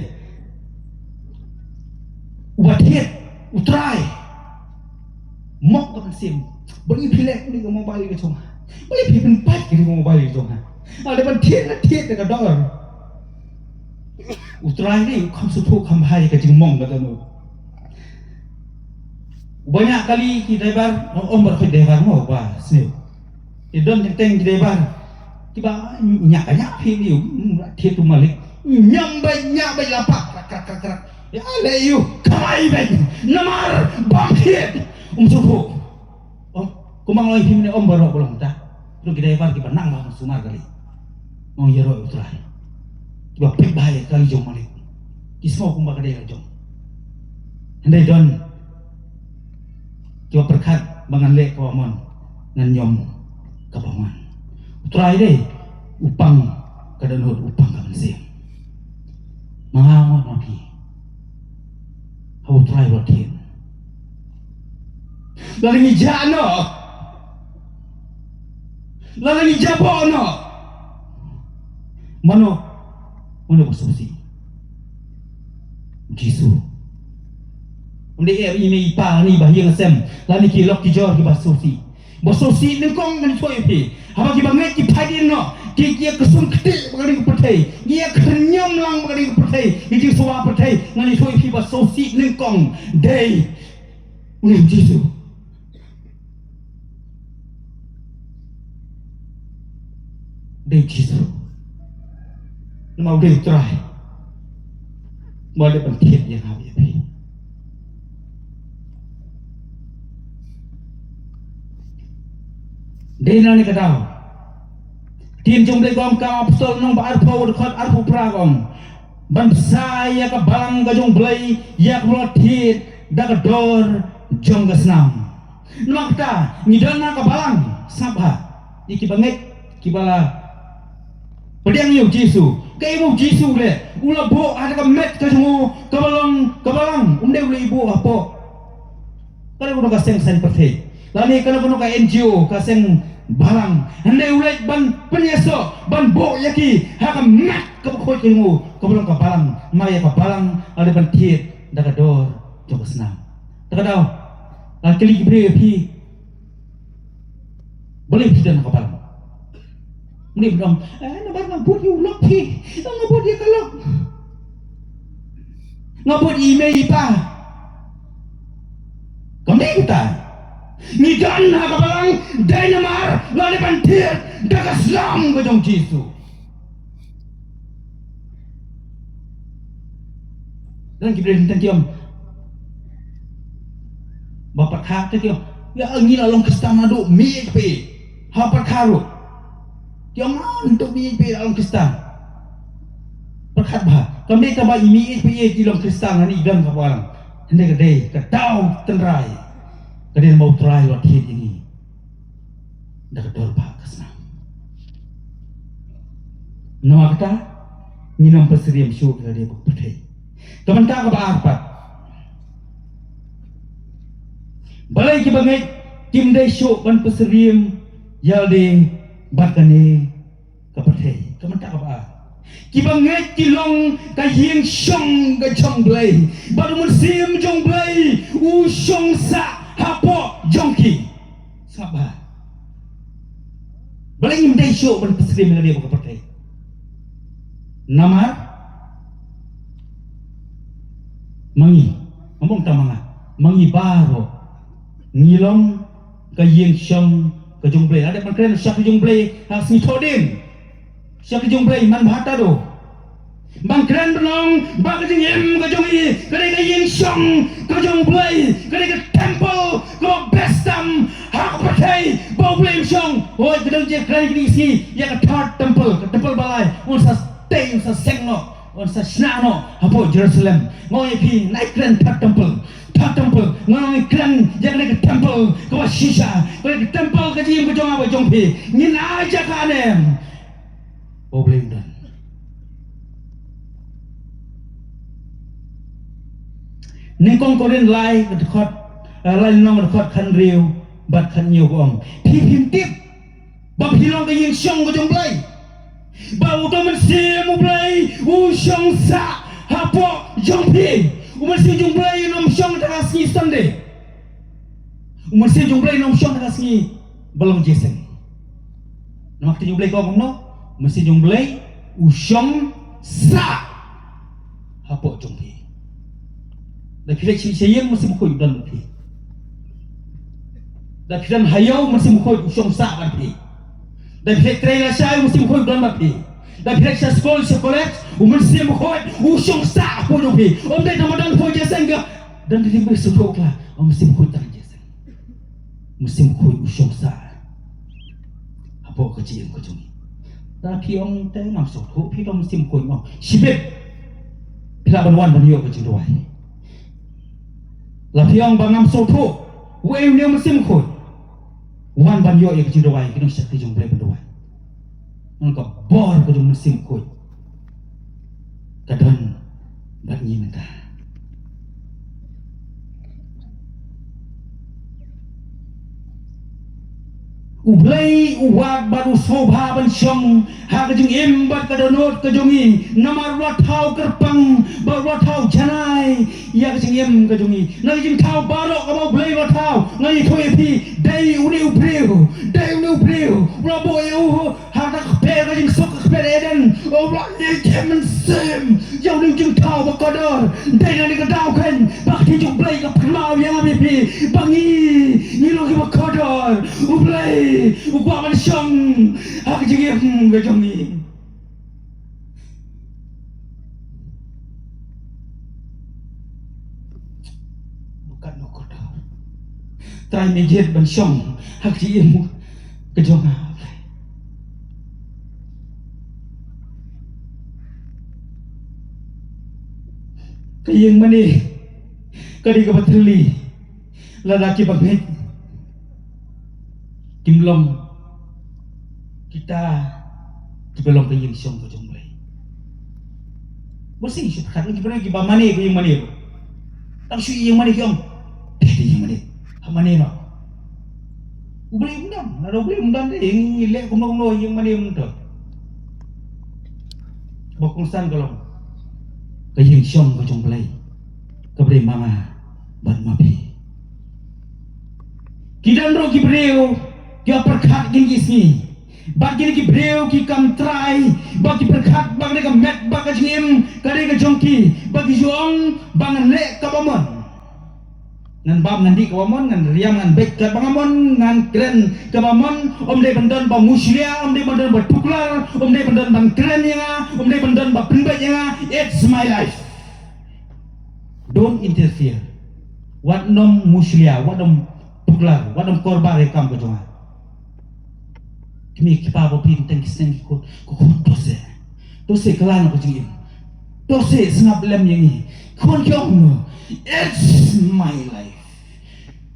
Uba thied, u trai. Mok ka mynsiem. Balei phi leh kane ka mobile ka jong nga? Balei phi pynpait kane ka mobile ka jong nga? Nga dei ban thied, nga thied da ka dor. U trai ne u kham sngewthuh kham bha ïa ka jingmong ka don u. Uba ñiah kali ki driver, ym baroh ki driver mo ba sniew. Ki don teng teng ki driver kiba ñiah ka ñiah phi ne u, mm, thied u malik. Ñiam bad ñiah bad la pak krak krak krak krak. Ïa leh ïa u kawei bad namar bym thied, um sngewthuh. Ym, kumba nga ong ïa phi mynne, ym baroh ba long kumta. Ruh ki driver kiba nang ba sumar kali. Nga ong ïaroh ïa u Trai. Kiba peit bha ïa ka kali jong u malik. Ki sngew kumba ka dei ka jong. Hynrei don kiba pyrkhat ba ngan leh kaba mon, ngan ñiom kaba mon. U Trai dei u pang ka dohnud, u pang ka mynsiem. Ma nga, ma phi. Haba u Trai u la thied, lada ngi jah noh, lada ngi jaboh noh, mano, mano ba sngewsih? Jisu. Ym dei i mei i pa lane i bahaïing hasem lane ki lok ki jor kiba sngewsih. Ba sngewsih nyngkong, ngan ïathuh ïa phi. Haba kiba ngeit ki phai dien noh, ki, ki ïa ksung ktieh bad ka ri ka pyrthei, ki ïa khynñiom lang bad ka ri ka pyrthei, ki jingsngewbha pyrthei, ngan ïathuh ïa phi ba sngewsih nyngkong dei une u Jisu. Dei u Jisu. Namar u dei u Trai. Ba u dei ban thied ïa nga bad ïa phi. Dei na kane ka daw, ktien jong U Blei ka ong, Kam Apostol lynnong ba arphew dkhot arphew phra ka ong, ban bsa ïa ka balang ka jong U Blei ïa kaba la thied da ka dor jong ka snam. Namar kata ngi don ha ka balang, sngap bha, ïa kiba ngeit, kiba la pdiang ïa U Jisu. Kaei ba U Jisu u leh? U la buh ha ka met ka jong u kaba long ka balang. Um dei u leit buh hapoh kano kano ka seng saiñ pyrthei, lane kano kano ka N G O, ka seng balang. Hynrei u leit ban pynïasoh, ban buh ïa ki ha ka met kaba khuid ka jong u, kaba long ka balang. Ma ïa ka balang la dei ban thied da ka dor jong ka snam. Ta ka daw, la kylli ki briew ïa phi, balei phi don ha ka balang? Balei phi don? Eh, namar nga bud ïa u lok phi. Nga bud ïa ka lok. Nga bud ïa i mei i pa. Kam dei kata. Ngi don ha ka balang dei namar la dei ban thied da ka snam ka jong Jisu. Don ki briew tang ki ong, ba pyrkhat te ki ong, ïa ngi la long Khristan naduh miej phi. Ha pyrkhat ruh ki ong, ah, naduh miej phi la long Khristan. Pyrkhat bha, kam dei kaba i miej phi i long Khristan, ngi don ka balang. Hynrei ka dei ka daw tynrai, ka dei namar U Trai u la thied ïa ngi da ka dor bha ka snam. Namar kata ngin ym pynsyriem shuh ïa lade bad ka pyrthei. Ka bynta kaba ar pat, balei kiba ngeit kim dei shuh ban pynsyriem ïa lade bad kane ka pyrthei? Ka bynta kaba ar, kiba ngeit ki long ka ïing shong ka jong U Blei, bad U Mynsiem jong U Blei u shong sah hapoh jong ki. Sngap bha, balei ngim dei shuh ban pynsyriem ïa lade bad ka pyrthei? Namar ma ngi, ngam ong tang ma nga, ma ngi baroh ngi long ka ïing shong ka jong U Blei. Lada ban kren sha ka jong U Blei ha sngi Thohdieng, sha ka jong U Blei man bha ta do. Ban kren ban ong ba ka jingim ka jong i ka dei ka ïing shong ka jong U Blei, ka dei ka temple kaba best tam ha ka pyrthei ba U Blei u shong. Hooid, ka dang jia kren kine ki sngi ïa ka third temple, ka temple ba lai, un sa tei, un sa seng noh, un sa shna noh hapoh Jerusalem. Nga ong ïa phi, nai kren third temple. Third temple, nga ong nai kren ïa kane ka temple kaba shisha, kane ka temple ka jingim ka jong nga bad jong phi. Ngin ai jaka ne em? U Blei u don. Nyngkong Korinth lai ka dkhot, eh, lai lynnong ka dkhot khathynriew bad khathynñiew ka ong, phi phim tip ba phi long ka ïing shong ka jong U Blei, ba uto U Mynsiem U Blei u shong sah hapoh jong phi? U Mynsiem jong U Blei un ym shong tang ha sngi Sunday. U Mynsiem jong U Blei un ym shong tang ha sngi ba long jingïaseng. Namar ka ktien U Blei ka ong kumno? U Mynsiem jong U Blei u shong sah hapoh jong phi. Da phi leit sha ïing, U Mynsiem Bakhuid u don bad phi. Da phi don ha ïew, U Mynsiem Bakhuid u shong sah bad phi. Da phi leit trei lashai, U Mynsiem Bakhuid u don bad phi. Da phi leit sha skul, sha college, U Mynsiem Bakhuid u shong sah hapoh jong phi. Ym dei tang ba don hapoh jingïaseng ka, don dei ba sngewthuh kla, U Mynsiem Bakhuid tang jingïaseng. Mynsiem Bakhuid u shong sah hapoh ka jingim ka jong ngi. Lada phi ong te ngam sngewthuh, phi ong Mynsiem Bakhuid mo. Shibit phi lah ban wan ban ïoh ka jingduwai. Lada phi ong ba ngam sngewthuh, uei une u Mynsiem Bakhuid? Wan ban ïoh ïa ka jingduwai, ki nongshakri jong U Blei ban duwai. Ngan ka bor ka jong U Mynsiem Bakhuid ka don bad ngi mynta. U Blei u wad bad u sngewbha ban shong ha ka jingim bad ka dohnud ka jong ngi. Namar u la thaw kyrpang bad u la thaw janai ïa ka jingim ka jong ngi. Na ka jingthaw baroh kaba U Blei u la thaw, ngan ïathuh ïa phi, dei une u briew, dei une u briew u la buh ïa u ha kata ka kper, ka jingsuk, ka kper Eden. U la ïeit mynsiem ïa une u jingthaw ba kordor. Dei na kane ka daw keiñ ba ka ktien jong U Blei ka pynpaw ïa nga bad ïa phi ba ngi, ngi long kiba kordor. U Blei u kwah ban shong ha ka jingim ka jong ngi. Katno kordor. Trai, me jied ban shong ha ka jingim Ka jong nga. Ka ïing mane ka dei kaba thylli lada ki bangeit kim long kita kiba long ka ïing shong ka jong Blei. Ba shisha ki briew kiba mane ka ïing mane. Tang shu ïing mane ki ong, "Dei, dei ïing mane. Ha mane noh." U Blei um don, lada U Blei um don te ngi leh kumno kumno ïing mane um don. Ba kongsan ka long ka ïing shong ka jong Blei, kaba dei ma nga bad ma phi. Ki don ruh ki briew kiba pyrkhat kine ki sngi. Bad kine ki briew ki kam trai ba ki pyrkhat ba kane ka met bad ka jingim ka dei ka jong ki, ba ki ju ong ba ngan leh kaba mon. Ngan bam ngan dih kaba mon, ngan riam ngan beit kaba nga mon, ngan kren kaba mon. Ym dei ban don ba mushlia, ym dei ban don ba tuklar, ym dei ban don ban kren ïa nga, ym dei ban don ba pynbeit ïa nga. It's my life. Don't interfere. Wat nym mushlia, wat nym tuklar, wat nym korbar ïa ka kam ka jong nga. Kmie ki pa ba phi teng ki seng ki khun, ko khun to se. To se kylla noh ka jingim. To se sngap lem ïa ngi. Khun ki ong no. It's my life.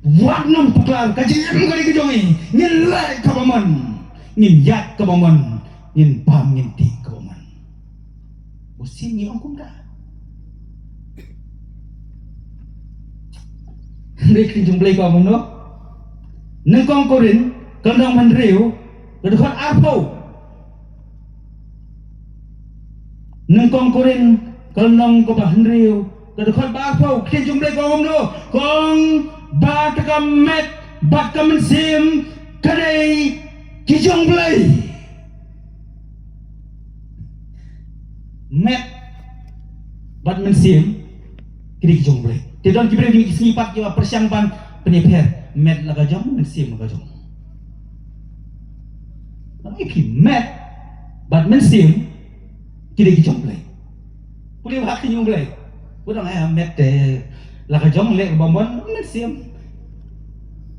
Wat nym tuklar, ka jingim ka dei ka jong ngi. Ngin leh kaba mon. Ngin ïaid kaba mon. Ngin bam ngin dih kaba mon. Ba shisha ngi ong kumta. Hynrei ka ktien jong Blei ka ong kumno? Nyngkong Korinth, ka lynnong ba hynriew, ka dkhot arphew. Nyngkong Korinth, ka lynnong kaba hynriew, ka dkhot ba arphew, ka ktien jong Blei ka ong kumno? Ka ong ba ka met bad ka mynsiem ka dei ki jong Blei. Met bad mynsiem ki dei ki jong Blei. Te don ki briew kine ki sngi pat kiba pyrshang ban pynïapher met la ka jong, mynsiem la ka jong. Ngi ki met bad mynsiem ki dei ki jong Blei. Pule ba ki jong Blei. Pule nga met te la ka jong leh ba mon mynsiem.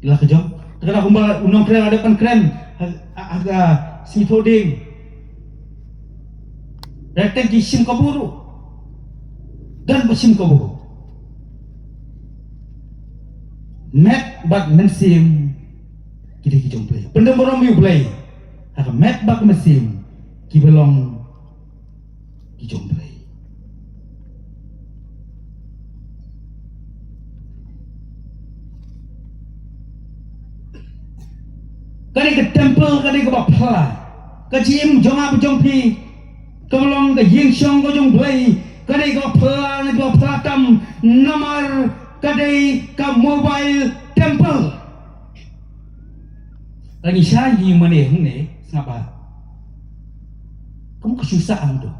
La ka jong. Te ka da kumba u nongkren la dep ban kren ha, ha, ha ka sngi Thohdieng. Rek teng ki shim kabu ruh. Don ba shim kabu. Met bad mynsiem ki dei ki jong Blei. Pyndem burom ïa u Blei ha ka met bad ka mynsiem kiba long ki jong Blei. Kane ka temple ka dei kaba phylla. Ka jingim jong nga bad jong phi kaba long ka ïing shong ka jong Blei ka dei kaba phylla, ne kaba phylla tam, namar ka dei ka mobile temple. Lada ngi shah ïing mane hangne, sngap bha. Kam ka shu sah hangto.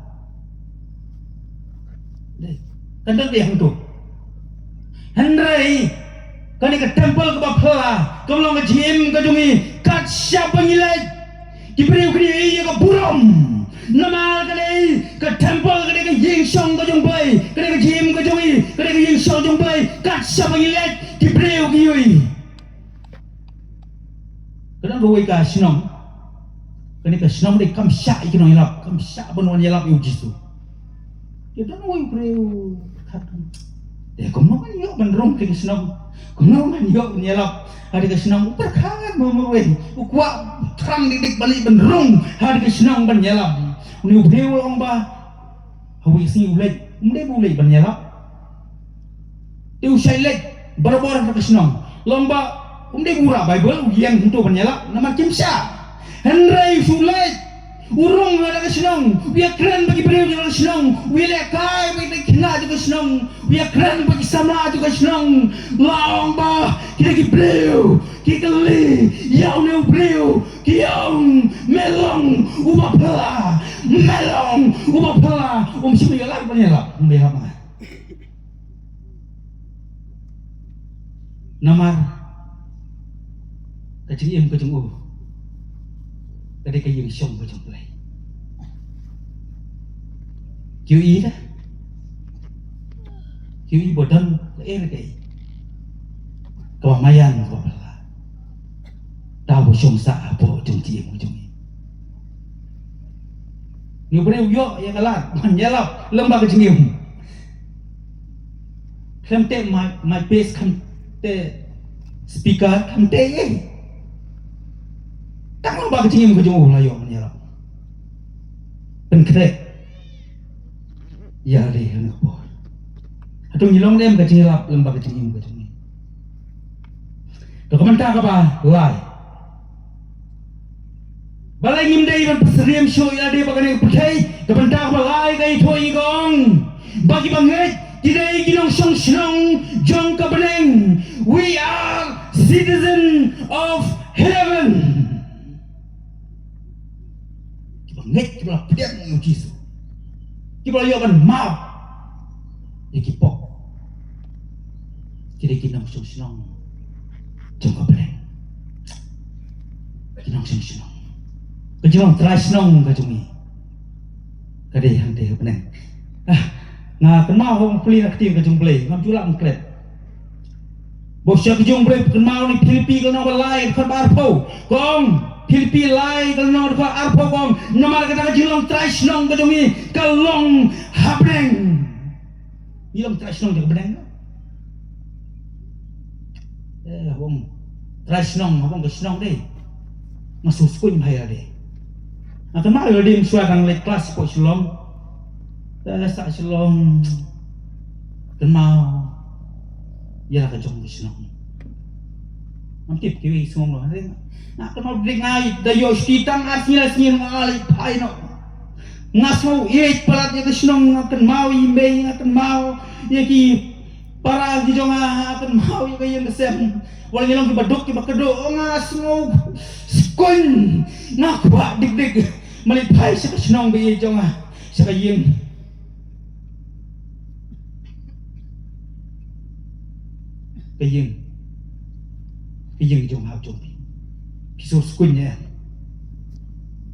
Dei. Kan dei hangto. Hynrei kane ka temple kaba phylla, kaba long ka jingim ka jong ngi, kat shaba ngi leit, ki briew ki ïohi ïa ka burom. Namar ka dei ka temple, ka dei ka ïing shong ka jong Blei, ka dei ka jingim ka jong ngi, ka dei ka ïing shong jong Blei, kat shaba ngi leit, ki briew ki ïohi. Ka don kawei ka shnong. Kane ka shnong dei kam shah ïa ki nongïalap, kam shah ban wan ïalap ïa u Jisu. Ka don kawei u briew khat. Te kumno ngan ïoh ban rung ha ka shnong? Kumno ngan ïoh ban ïalap ha ka shnong? U pyrkhat marwei. U kwah thrang dik dik ban leit ban rung ha ka shnong ban ïalap. Une u briew u ong ba ha kawei ka sngi u leit, um dei ba u leit ban ïalap. Te u shait leit barabor ha ka shnong. Long ba um dei ba u rah Baibl, u ïeng hangto ban ïalap, namar kim shah. Hynrei u shu leit, u rung ha ka shnong, u ïakren bad ki briew jong ka shnong, u ïalehkai bad ki khynnah jong ka shnong, u ïakren bad ki samla jong ka shnong. La ong ba kita ki briew ki kylli ïa une u briew, ki ong, me long uba phylla, me long uba phylla. Um shym ïalap ban ïalap, um ïalap ma nga. Namar ka jingim ka jong u ka dei ka ïing shong ka jong Blei. Ki ïohi da, ki ïohi ba don kaei re kaei kaba maïan kaba phylla. Tau ba shong sah hapoh jong jingim jong ngi. Ngi briew ïoh ïa ka lad ban ïalap lem bad ka jingim. Khlem te mic, mic base, khlem te speaker, khlem te ei. Tang lem bad ka jingim ka jong u la ïoh ban ïalap. Pynkhreh ïa lade ha kane ka por. Hato ngi long ne em ka jingïalap lem bad ka jingim ka jong ngi? To ka bynta kaba lai. Balei ngim dei ban pynsyriem shuh ïa lade bad kane ka pyrthei? Ka bynta kaba lai ka ïathuh ïa ngi, ka ong ba kiba ngeit ki dei ki nongshong shnong jong ka bneng. We are citizen of heaven. Kiba ngeit, kiba la pdiang ïa u Jisu, kiba la ïoh ban map ïa ki pop, ki dei ki nongshong shnong jong ka bneng. Ki nongshong shnong. Ka jinglong trai shnong ka jong ngi ka dei hangtei ha bneng. Ah, nga kynmaw haba nga pule na ka ktien ka jong U Blei, ngam ju lah ban klet. Bad sha ka jong U Blei, kynmaw na Philippi ka lynnong ba lai, dkhot ba arphew. Ka ong, Philippi lai ka lynnong, dkhot arphew, ka ong, namar kata ka jinglong trai shnong ka jong ngi ka long ha bneng. Ngi long trai shnong jong ka bneng. Eh, haba ong trai shnong, haba ong ka shnong dei, nga sngewskuiñ bha ïa lade. Nga kynmaw ïa lade mynshuwa tang leit klas hapoh Shillong. Te sah Shillong, kynmaw ïa la ka jong ka shnong. Ngam tip kiwei ki sngew kumno, hynrei nga kynmaw, dei nga da ïoh shuti tang ar sngi lai sngi nga leit phai noh. Nga sngew ïeit palat ïa ka shnong, nga kynmaw ïa i mei, nga kynmaw ïa ki para ki jong nga, nga kynmaw ïa ka ïing ka sem. Wat la ngi long kiba duk kiba kyrduh, nga sngewskuiñ, nga kwah dik dik ban leit phai sha ka shnong ba ïeit jong nga, sha ka ïing. Ka ïing, ka ïing jong nga jong phi. Phi sngewskuiñ ne em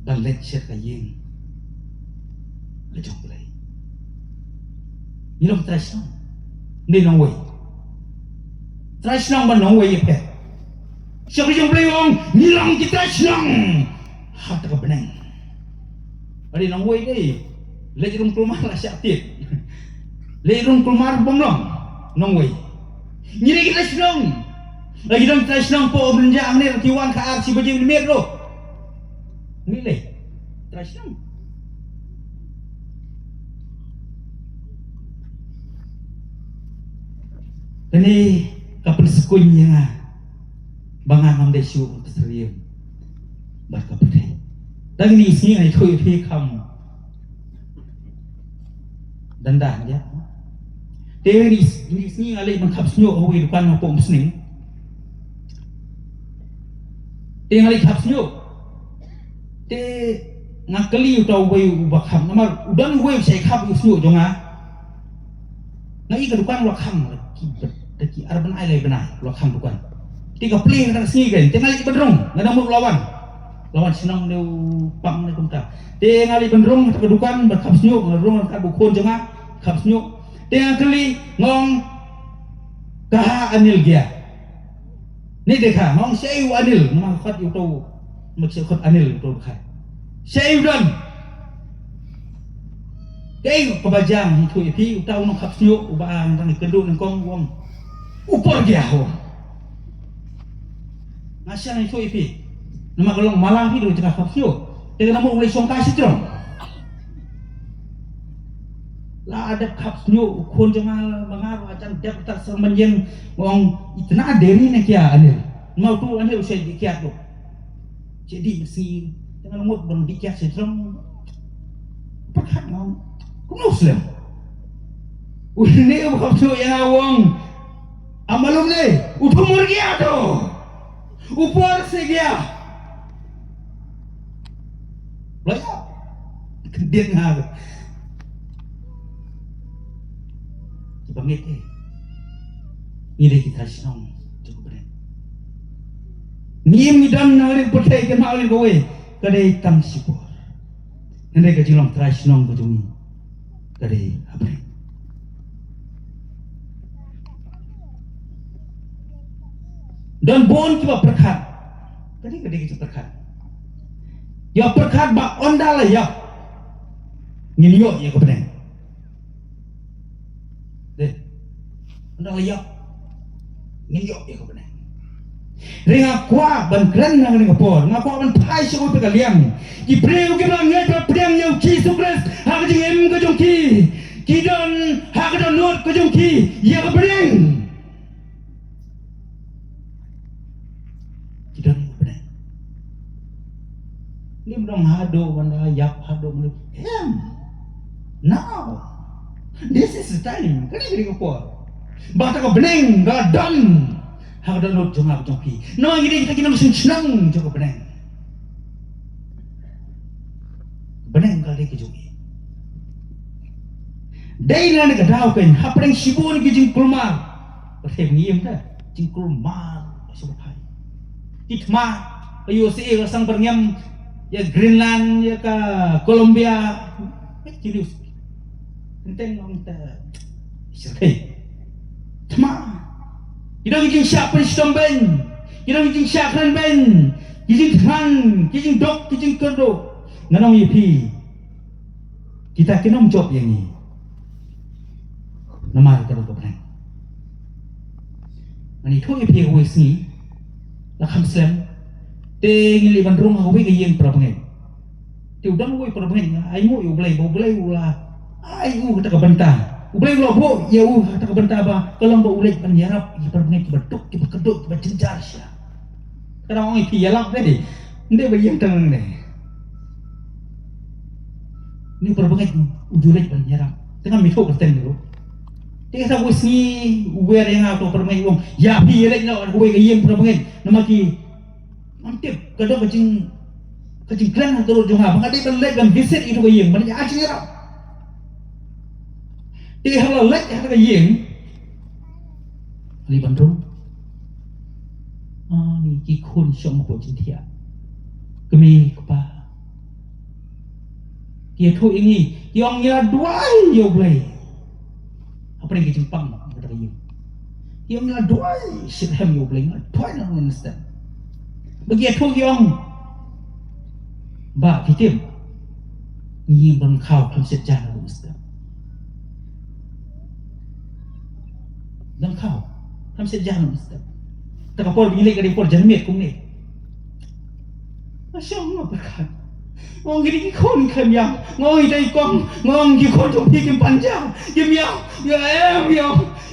ban leit sha ka ïing ka jong U Blei? Ngi long trai shnong ne nongwei? Trai shnong bad nongwei ïa phi. Sha ka jong U Blei u ong ngi long ki trai shnong ha kata ka bneng. Ba dei nongwei dei leit rung kulmar la shah tied. Leit rung kulmar bym long nongwei. Ngi dei ki trai shnong. La ki don trai shnong hapoh Umrynjah hangne, ki wan ka ar shi baje mynmiet ruh. Ngi leit trai shnong. Kane ka pynskuiñ ïa nga ba nga ngam dei shuh ban pynsyriem bad ka pyrthei. Tang kine ki sngi nga ïathuh ïa phi kham dang dang ïa. Te kine ki sngi nga leit ban khap shñiuh ha kawei ka dukan hapoh Umsning. Te nga leit khap shñiuh. Te nga kylli uta uwei uba kham, namar u don uwei u shait khap ïa u shñiuh jong nga. Nga ïohi ka dukan u la khang da ki, da ki ar bnai lai bnai u la khang dukan. Te ka plie kata ka sngi kein, te nga leit ban rung, nga dang mut u la wan. U la wan shnong ne u pang ne kumta. Te nga leit ban rung ha kata ka dukan ban khap shñiuh, nga rung ha kata ka khun jong nga khap shñiuh. Te nga kylli, nga ong, ka ha Anil Gia. Ni te kha, nga ong shaei u Anil, nga khot ïa uto, ma shaei khot Anil uto kha. Shaei u don. Kaei kaba jia, ïathuh ïa phi, uta u nongkhap shñiuh uba nga dang ïakynduh nyngkong u ong, u Por Gia u ong. Nga shah ïathuh ïa phi. Namar ka long mala phi, dei jaka khap shñiuh. Te ka dang mut u leit shong kai sha jrong. La dep khap shñiuh u khun jong nga, ma nga ruh jan dep ta sha man ïing, u ong, itynnad deri ne kia Anil. Namar uto u Anil u shait dih kiad ruh. Shait dih mynsiem. Te nga la mut ban dih kiad sha jrong. Pyrkhat nga ong, kumno slem. Une u khap shñiuh ïa nga u ong, a malum ne, u thum mur gia to. U Por se gia. Blaya. Khyndiat nga. Kiba ngeit eh, ngi dei ki trai shnong jong U Blei. Ngim, ngi don hangne ha pyrthei, kynmaw ïa kawei, ka dei tang shipor. Hynrei ka jinglong trai shnong ka jong ngi ka dei ha bneng. Don bun kiba pyrkhat Kane ka dei ka jingpyrkhat. Ïa pyrkhat ba ynda la ïap ngin ïoh ïa ka bneng. Dei. Ynda la ïap ngin ïoh ïa ka bneng. Hynrei nga kwah ban kren ha kane ka por, nga kwah ban phai sha kawei pat ka liang. Ki briew kiba ngeit baptiang ïa u Jisu Khrist ha ka jingim ka jong ki, ki don ha ka dohnud ka jong ki ïa ka bneng. Ki don ïa ka bneng. Ngim dang haduh ban da ïap haduh ban da, em. Now. This is the time. Kane ka dei ka por ba kata ka bneng ka don ha ka dohnud jong nga jong phi. Namar ngi dei kita ki nongshong shnong jong ka bneng. Bneng ka dei ka jong ngi. Dei na kane ka daw kein hapdeng shibun ki jingkulmar. Ba them ngi im da jingkulmar ba shu phai. Ki thma ka U S A ka sdang pyrngem ïa Greenland, ïa ka Colombia. Ki news. Teng teng ong ta. Syrkhei. Thma. Ki don ki jingshah pynshitom beiñ. Ki don ki jingshah kren beiñ. Ki jingthngan, ki jingduk, ki jingkyrduh. Ngan ong ïa phi. Kita kin ym jop ïa ngi. Namar ka dei ka bneng. Ngan ïathuh ïa phi kawei sngi. La kham slem. Te ngi leit ban rung ha kawei ka ïing para bangeit. Te u don uwei u para bangeit, ainguh ïa U Blei, ba U Blei u la ai u kata ka bynta. U Blei u la buh ïa u kata ka bynta ba ka long ba u leit ban ïarap ïa ki para bangeit kiba duk, kiba kyrduh, kiba jynjar shisha. Ka dang ong ïa phi ïalap dei. Ym dei ba ïeng tang ne. Une u para bangeit u ju leit ban ïarap. Te ngam ithuh kyrteng ruh. Te kata kawei sngi u wer ïa nga uto u para bangeit u ong, ïa phi ïaleit noh ha kawei ka ïing para bangeit. Namar ki Ngam tip, ka don ka jing, ka jingkren ha ka rud jong nga ba nga dei ban leit ban visit ïa kata ka ïing, ban ai jingïarap. Te haba la leit ha kata ka ïing, leit ban rung. Ani ki khun shong hapoh jingthiah. Kmie kpa. Ki ïathuh ïa ngi, ki ong ngi la duwai ïa U Blei. Hapdeng ki jingpang, kata ka ïing. Ki ong ngi la duwai shitrhem ïa U Blei, ngi la duwai na nongstep. Ba ki ïathuh ki ong, Bah, phi tip, ngi ïeng don khaw khlem shet ja na nongstep. Don khaw khlem shet ja na nongstep. Te ka por ba ngi leit ka dei por janmiet kumne. Nga shong nga pyrkhat. Nga ong ki dei ki khun khlem ïam. Nga ong ïa i kong, nga ong ki khun jong phi kim pan ja, kim ïam. Ïa em ïa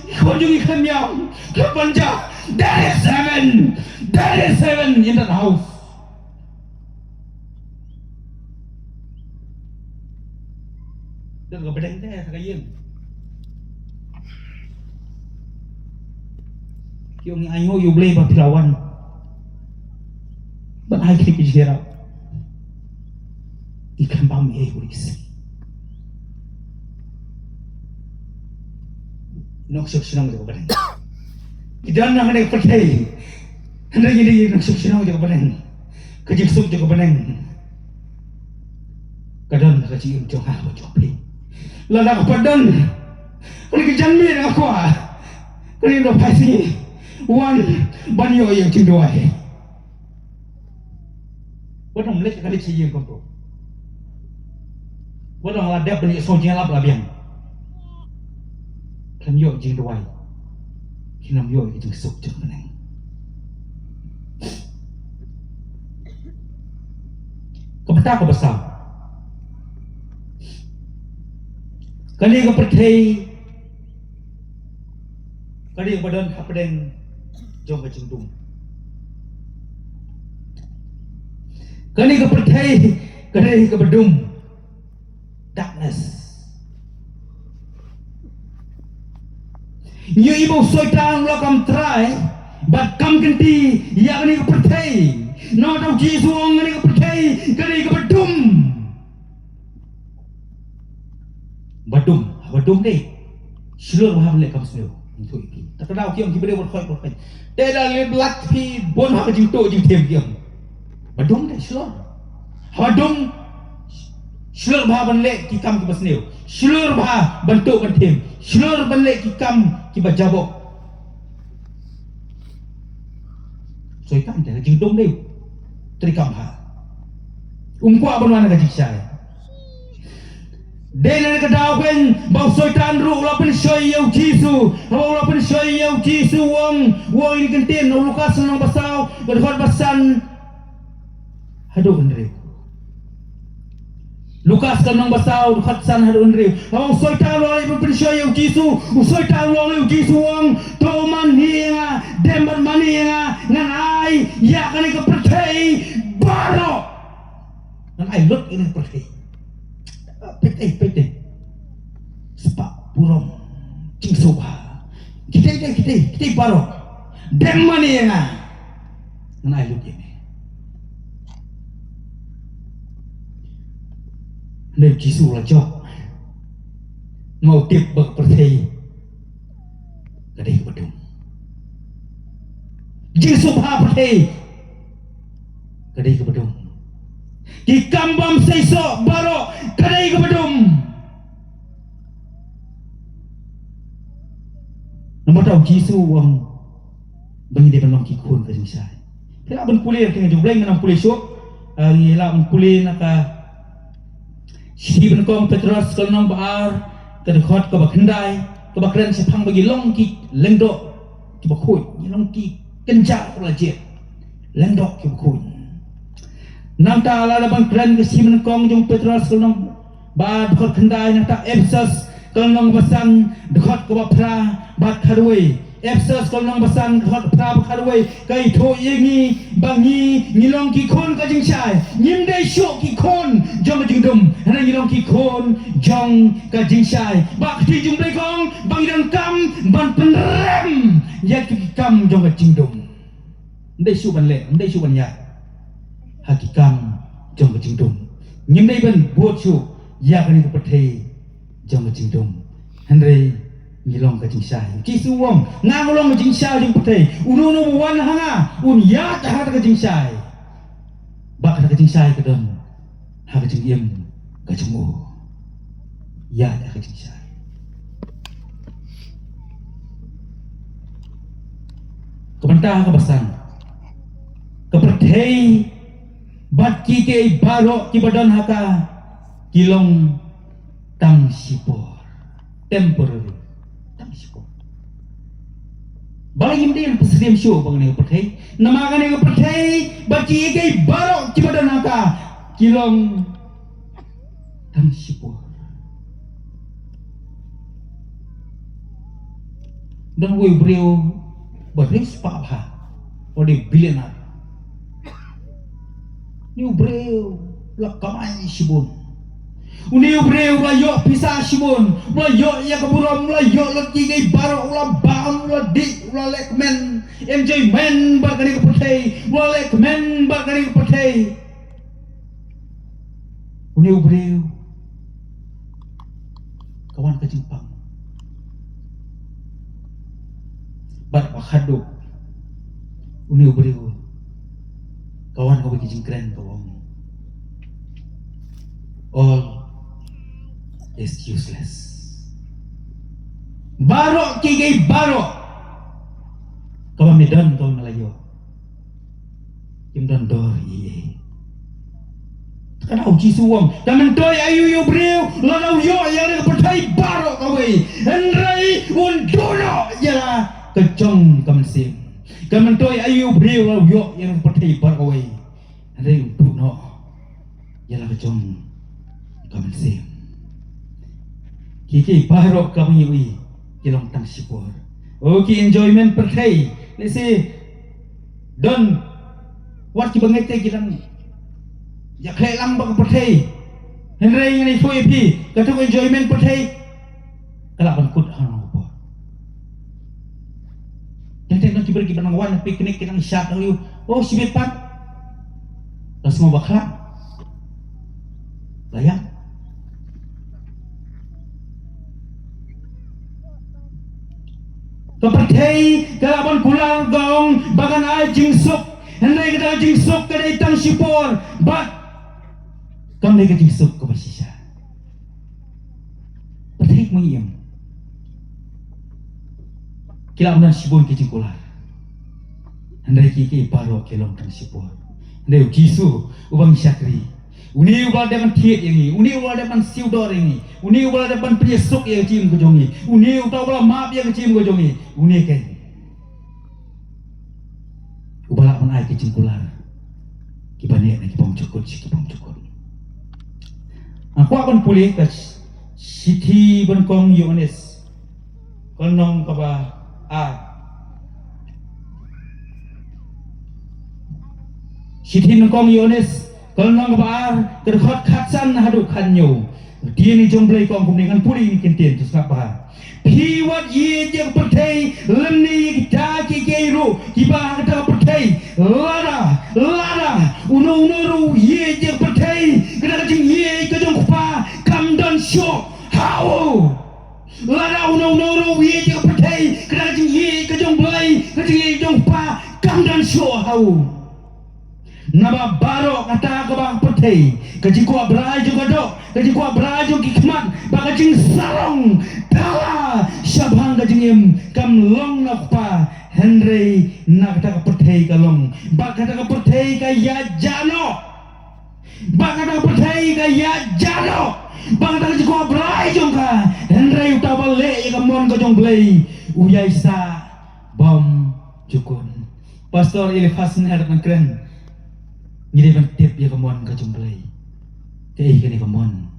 ki khun jong ngi khlem ïam, khlem pan ja. There is heaven. There is heaven in that house. Don ka bneng te ha ka ïing. Ki ong ngi ainguh ïa U Blei ba phi la wan ban ai kti ki jingïarap. Ngi khlem bam ei ei. Nongshong shnong jong ka bneng. Ki don na kane ka pyrthei. Hynrei ngi dei nongshong shnong jong ka bneng. Ka jingsuk jong ka bneng ka don ha ka jingim jong nga bad jong phi. Lada ka pat don kane ka janmiet, nga kwah kane ka phai sngi wan ban ïoh ïa ka jingduwai. Wat nym leit ka leit sha ïing kumto. Wat nym la dep ban ïohsngew jingïalap la biang. Khlem ïoh jingduwai, khlem ïoh jingsuk jong ka bneng. Ka bynta kaba saw, kane ka pyrthei ka dei kaba don hapdeng jong ka jingdum. Kane ka pyrthei ka dei kaba dum. Darkness. Ngi ïohi ba u Soitan u la kam trai bad kam kynti ïa kane ka pyrthei. Namar u Jisu u ong kane ka pyrthei ka dei kaba dum. Ba dum, ba dum dei. Shlur bha ban leh kam sniew. Ngi ïathuh ïa phi. Te ka daw ki ong kiba dei bad khoit bad khoit. Te da leh blat phi bun ha ka jingtuh jingthem ki ong. Ba dum dei shlur. Ba dum shlur bha ban leh ki kam kiba sniew. Shlur bha ban tuh ban them. Shlur ban leh ki kam kiba jaboh. Soitan te ka jingdum dei. Treikam bha. Um kwah ban wan ha ka jingshai. Dei na ka daw keiñ ba u Soitan ruh u la pynshoi ïa u Jisu. Haba u la pynshoi ïa u Jisu u ong, u ong ïa kane ka ktien, na u Lukas lynnong ba saw, ka dkhot ba san haduh hynriew. Lukas lynnong ba saw, dkhot san haduh hynriew. Haba u Soitan u la leit ban pynshoi ïa u Jisu, u Soitan u ong ïa u Jisu u ong, to mane ïa nga, dem bad mane ïa nga, ngan ai ïa kane ka pyrthei baroh. Ngan ai lut ïa kane ka pyrthei. Pyrthei, pyrthei. Spah burom, jingsngewbha. Kita, kita, kita, kita baroh. Dem mane ïa nga. Ngan ai lut ïa me. Hynrei u Jisu u la jop. Namar u tip ba ka pyrthei ka dei kaba dum. Jingsngewbha pyrthei ka dei kaba dum. Ki kam bym seisoh baroh ka dei kaba dum. Namar kata u Jisu u ong ba ngi dei ban long ki khun ka jingshai. Phi lah ban pule, ka jong U Blei ngam pule shuh. Ah, ngi lah ban pule na ka Shithi Nyngkong Petros ka lynnong ba ar, ka dkhot kaba khyndai, kaba kren shaphang ba ngi long ki lyngdoh kiba khuid, ngi long ki kynjah ba la jied. Lyngdoh kiba khuid. Nangta lada ban kren ka Shithi Nyngkong jong Petros ka lynnong ba ar, dkhot khyndai, nangta Ephesos ka lynnong ba san, dkhot kaba phra bad khatwei. Ephesos ka lynnong ba san, dkhot phra bad khatwei ka ïathuh ïa ngi ba ngi, ngi long ki khun ka jingshai. Ngim dei shuh ki khun jong ka jingdum, hynrei ngi long ki khun jong ka jingshai. Ba ka ktien jong U Blei ka ong ba ngi donkam ban pynrem ïa ki kam jong ka jingdum. Ym dei shuh ban leh, ym dei shuh ban ïaid ha ki kam jong ka jingdum. Ngim dei ban bud shuh ïa kane ka pyrthei jong ka jingdum. Hynrei ngi long ka jingshai. Jisu u ong, nga nga long ka jingshai jong ka pyrthei. Uno uno ba wan ha nga un ïaid ha kata ka jingshai. Ba kata ka jingshai ka don ha ka jingim ka jong u. Ïaid ha ka jingshai. Ka bynta kaba san, ka pyrthei bad kiei kiei baroh kiba don ha ka ki long tang shipor. Temporary. Tang shipor. Balei ngim dei ban pynsyriem shuh ba kane ka pyrthei? Namar kane ka pyrthei bad kiei kiei baroh kiba don ha ka ki long tang shipor. Don uwei u briew ba riewspah bha, u dei billionaire. Une u briew u la kamai shibun. Une u briew u la ïoh pisa shibun, u la ïoh ïa ka burom, u la ïoh lut kiei kiei baroh, u la bam, u la dih, u la leh kmen, enjoyment bad kane ka pyrthei, u la leh kmen bad kane ka pyrthei. Une u briew ka wan ka jingpang. Bad ba khadduh une u briew ka wan kawei ka jingkren ka ong, "All is useless." Baroh kiei kiei baroh kaba me don, kaba me la ïoh, kim don dor ïa ei. Te ka dei u Jisu u ong, ka myntoi aïu ïa u briew lada u ïoh ïa la ka pyrthei baroh kawei, hynrei un duh noh ïa la ka jong ka mynsiem? Ka myntoi aïu ïa u briew lada u ïoh ïa la ka pyrthei baroh kawei, hynrei un duh noh ïa la ka jong ka mynsiem? Kiei kiei baroh kaba ngi ïohi ki long tang shipor. O, ki enjoyment pyrthei, lehse don wat kiba ngeit te ki dang ïakhleh lang bad ka pyrthei. Hynrei ngan ïathuh ïa phi, kato ka enjoyment pyrthei ka lah ban kut ha kano ka por. Teng teng don ki briew kiba nang wan picnic, ki nang shad, nang ïoh, oh, shibit pat la sngew bakla, la ïap. Ka pyrthei ka lah ban kular, ka ong ba kan ai jingsuk, hynrei kata ka jingsuk ka dei tang shipor bad kam dei ka jingsuk kaba shisha. Pyrthei kumne em. Ki lah ban don shibun ki jingkular, hynrei kiei kiei baroh ki long tang shipor. Une u Jisu uba ngi shakri. Une uba la dep ban thied ïa ngi. Une uba la dep ban siew dor ïa ngi. Une uba la dep ban pynïasuk ïa ka jingim ka jong ngi. Une uta uba la map ïa ka jingim ka jong ngi. Une keiñ uba lah ban ai ka jingkular. Kiba neh na ki bymjukut sha ki bymjukut. Nga kwah ban pule ka shithi ba nyngkong Ïoannis, ka lynnong kaba ar. Shithi nyngkong Ïoannis, ka lynnong kaba ar, ka dkhot khatsan haduh khathynñiew. Ktien jong U Blei ka ong kumne, ngan pule ïa kine ki ktien, to sngap bha. Phi wat ïeit ïa ka pyrthei lymne ïa kita kiei kiei ruh kiba ha kata ka pyrthei. Lada, lada uno uno ruh u ïeit ïa ka pyrthei, kata ka jingïeit ka jong U Kpa kam don shuh ha u. Lada uno uno ruh u ïeit ïa ka pyrthei, kata ka jingïeit ka jong U Blei, ka jingïeit jong U Kpa kam don shuh ha u. Naba baroh kata kaba ha ka pyrthei, ka jingkwah brai jong ka doh, ka jingkwah brai jong ki khmat, bad ka jingsarong thala shaphang ka jingim, kam long na U Kpa, hynrei na kata ka pyrthei ka long. Bad kata ka pyrthei ka ïaid noh. Bad kata ka pyrthei ka ïaid noh. Bad kata ka jingkwah brai jong ka. Hynrei uta uba leh ïa ka mon ka jong U Blei, u ïaisah bymjukut. Pastor Eliphas, ngi hap ban kren. Ngi dei ban tip ïa ka mon ka jong U Blei. Kaei kane ka mon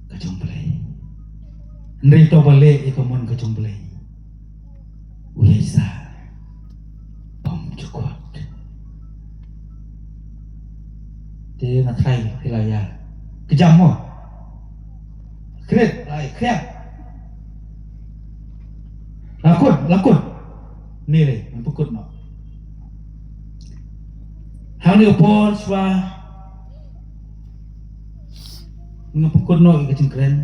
ka jong U Blei? Hynrei uta uba leh ïa ka mon ka jong U Blei, u ïaisah bymjukut. Te nga tharai phi la ïa kjam mo. Kret, ai, kret. La kut, la kut. Ni le, ngan pynkut noh. Hangne u por shuwa, ngan pynkut noh ïa ka jingkren.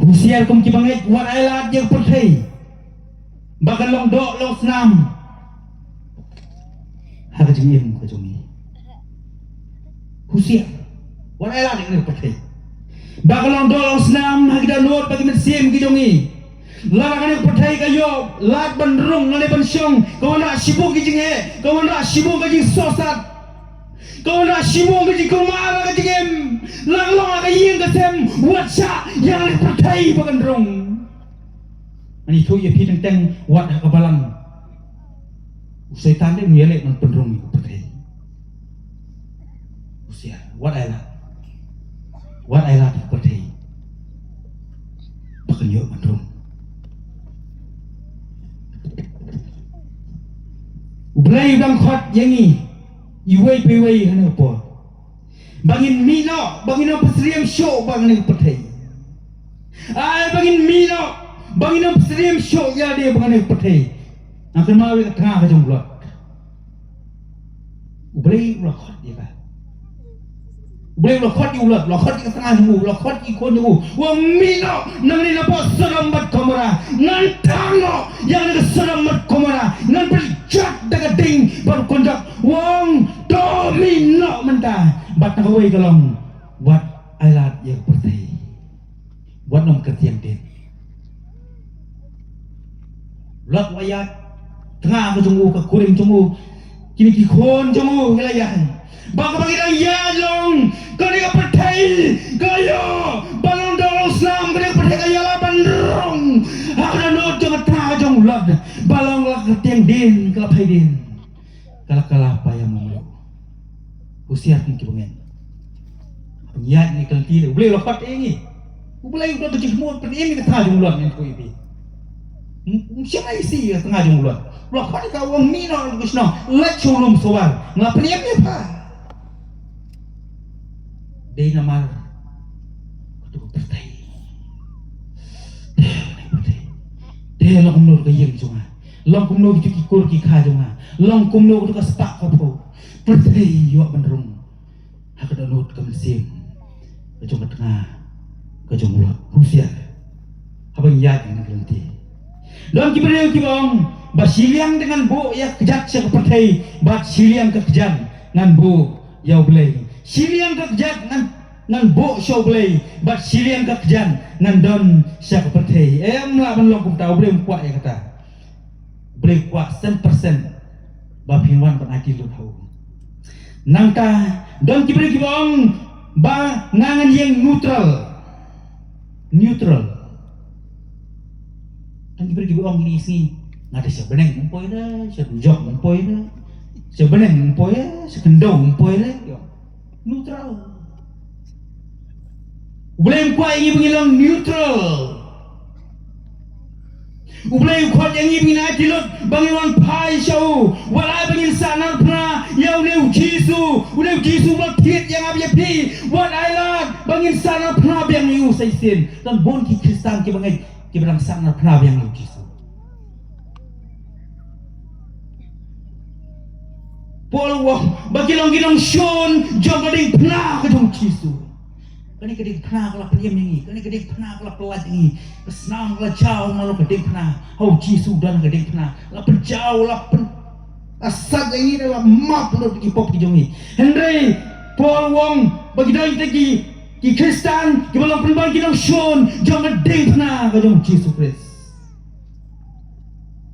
Husiar kum ki bangeit, wat ai lad ïa ka pyrthei ba kan long doh long snam ha ka jingim ka jong ngi. Husiar. Wat ai lad ïa ka pyrthei ba kan long doh long snam ha ki dohnud bad ki mynsiem ki jong ngi. Lada kane ka pyrthei ka ïoh lad ban rung lane ban shong, ka wanrah shibun ki jingeh, ka wanrah shibun ka jingsohsat, ka wanrah shibun ka jingkulmar ha ka jingim. Lada long ha ka ïing ka sem, wat shah ïa kane ka pyrthei ba kan rung. Ngan ïathuh ïa phi teng teng, wat ha ka balang. U Soitan dei un ïaleh ban pynrung ïa ka pyrthei. Husiar, wat ai lad. Wat ai lad ïa ka pyrthei ba kan ïoh ban rung. U Blei u dang khot ïa ngi iwei pa iwei ha kane ka por. Ba ngin mih noh, ba ngin ym pynsyriem shuh bad kane ka pyrthei. Ai, ba ngin mih noh, ba ngin ym pynsyriem shuh ïa lade bad kane ka pyrthei. Nga kynmaw ïa ka tnga ka jong u Lot. U Blei u la khot ïa ka. U Blei u la khot ïa u Lot, u la khot ïa ka tnga jong u, u la khot ïa ki khun jong u. U ong mih noh nangne na pdeng Sodom bad Gomorrah. Ngan thang noh ïa kane ka Sodom bad Gomorrah. Ngan pynjot da ka ding bad u kynjot. U ong to mih noh mynta. Bad na kawei ka long, wat ai lad ïa ka pyrthei. Wat nym kyrtiang dien. Lot u la ïaid, tnga ka jong u, ka kurim jong u, kine ki khun jong u ki la ïaid. Ba kaba ki dang ïaid long, kane ka pyrthei ka ïoh ban long doh long snam, kane ka pyrthei ka ïoh lad ban rung ha ka dohnud jong ka tnga ka jong u Lot. Ba long la kyrtiang dien, ka la phai dien. Ka la kylla paid ïa u mluh. Husiar kum ki bangeit. Ngi ïaid ngi kylli, U Blei u la khot ïa ngi. U Blei u don ka jingthmu pynim ïa ka tnga jong u Lot, ngan ïathuh ïa phi. Ym, ym shym ai ïa ka tnga jong u Lot. U la khot ïa ka, u ong mih noh na ka shnong, leit sha u lum sawar. Nga la pynim ïa pha. Dei namar katu ka pyrthei. Te long kumno ka ïing jong nga. Long kumno kitu ki kur ki kha jong nga. Long kumno katu ka spah ka phew. Pyrthei ïoh ban rung ha ka dohnud ka mynsiem ka jong ka tnga ka jong u Lot. Husiar. Haba ngi ïaid ngi kren te, don ki briew kiba ong ba shiliang te ngan buh ïa ka kjat sha ka pyrthei, bad shiliang ka kjat ngan buh ïa U Blei. Shiliang ka kjat ngan, ngan buh sha U Blei, bad shiliang ka kjat ngan don sha ka pyrthei. Em lah ban long kumta, U Blei um kwah ïa kata. Blei kwah sem persen ba phin wan ban aiti lut ha u. Nangta don ki briew kiba ong ba nga ngan ïeng neutral. Neutral. Don ki briew kiba ong ïa ki sngi, nga da sha bneng ym poi re, sha dujok ym poi re, sha bneng ym poi re, sha khyndew ym poi re. Neutral. U Blei um kwah ïa ngi ba ngin long neutral. U Blei u khot ïa ngi ba ngin aiti lut, ba ngin wan phai sha u. Wat ai ba ngin sahnarphna ïa une u Jisu, une u Jisu uba thied ïa nga bad ïa phi. Wat ai lad ba ngin sahnarphna biang ïa u sa shisien. Don bun ki Khristan kiba ngeit kiba dang sahnarphna biang ïa u Jisu. Paul u ong ba ki long ki nongshun jong ka diengphna ka jong u Jisu. Kane ka diengphna ka la pynïap ïa ngi, kane ka diengphna ka la pynlait ïa ngi. Ka snam ka la jaw, ma la ka diengphna. Ha u Jisu don ka diengphna. La pynjaw, la pyn, la sat ïa ngi, la map lut ki pop ki jong ngi. Hynrei Paul u ong ba ki don kita ki, ki Khristan kiba long pynban ki nongshun jong ka diengphna ka jong u Jisu Khrist.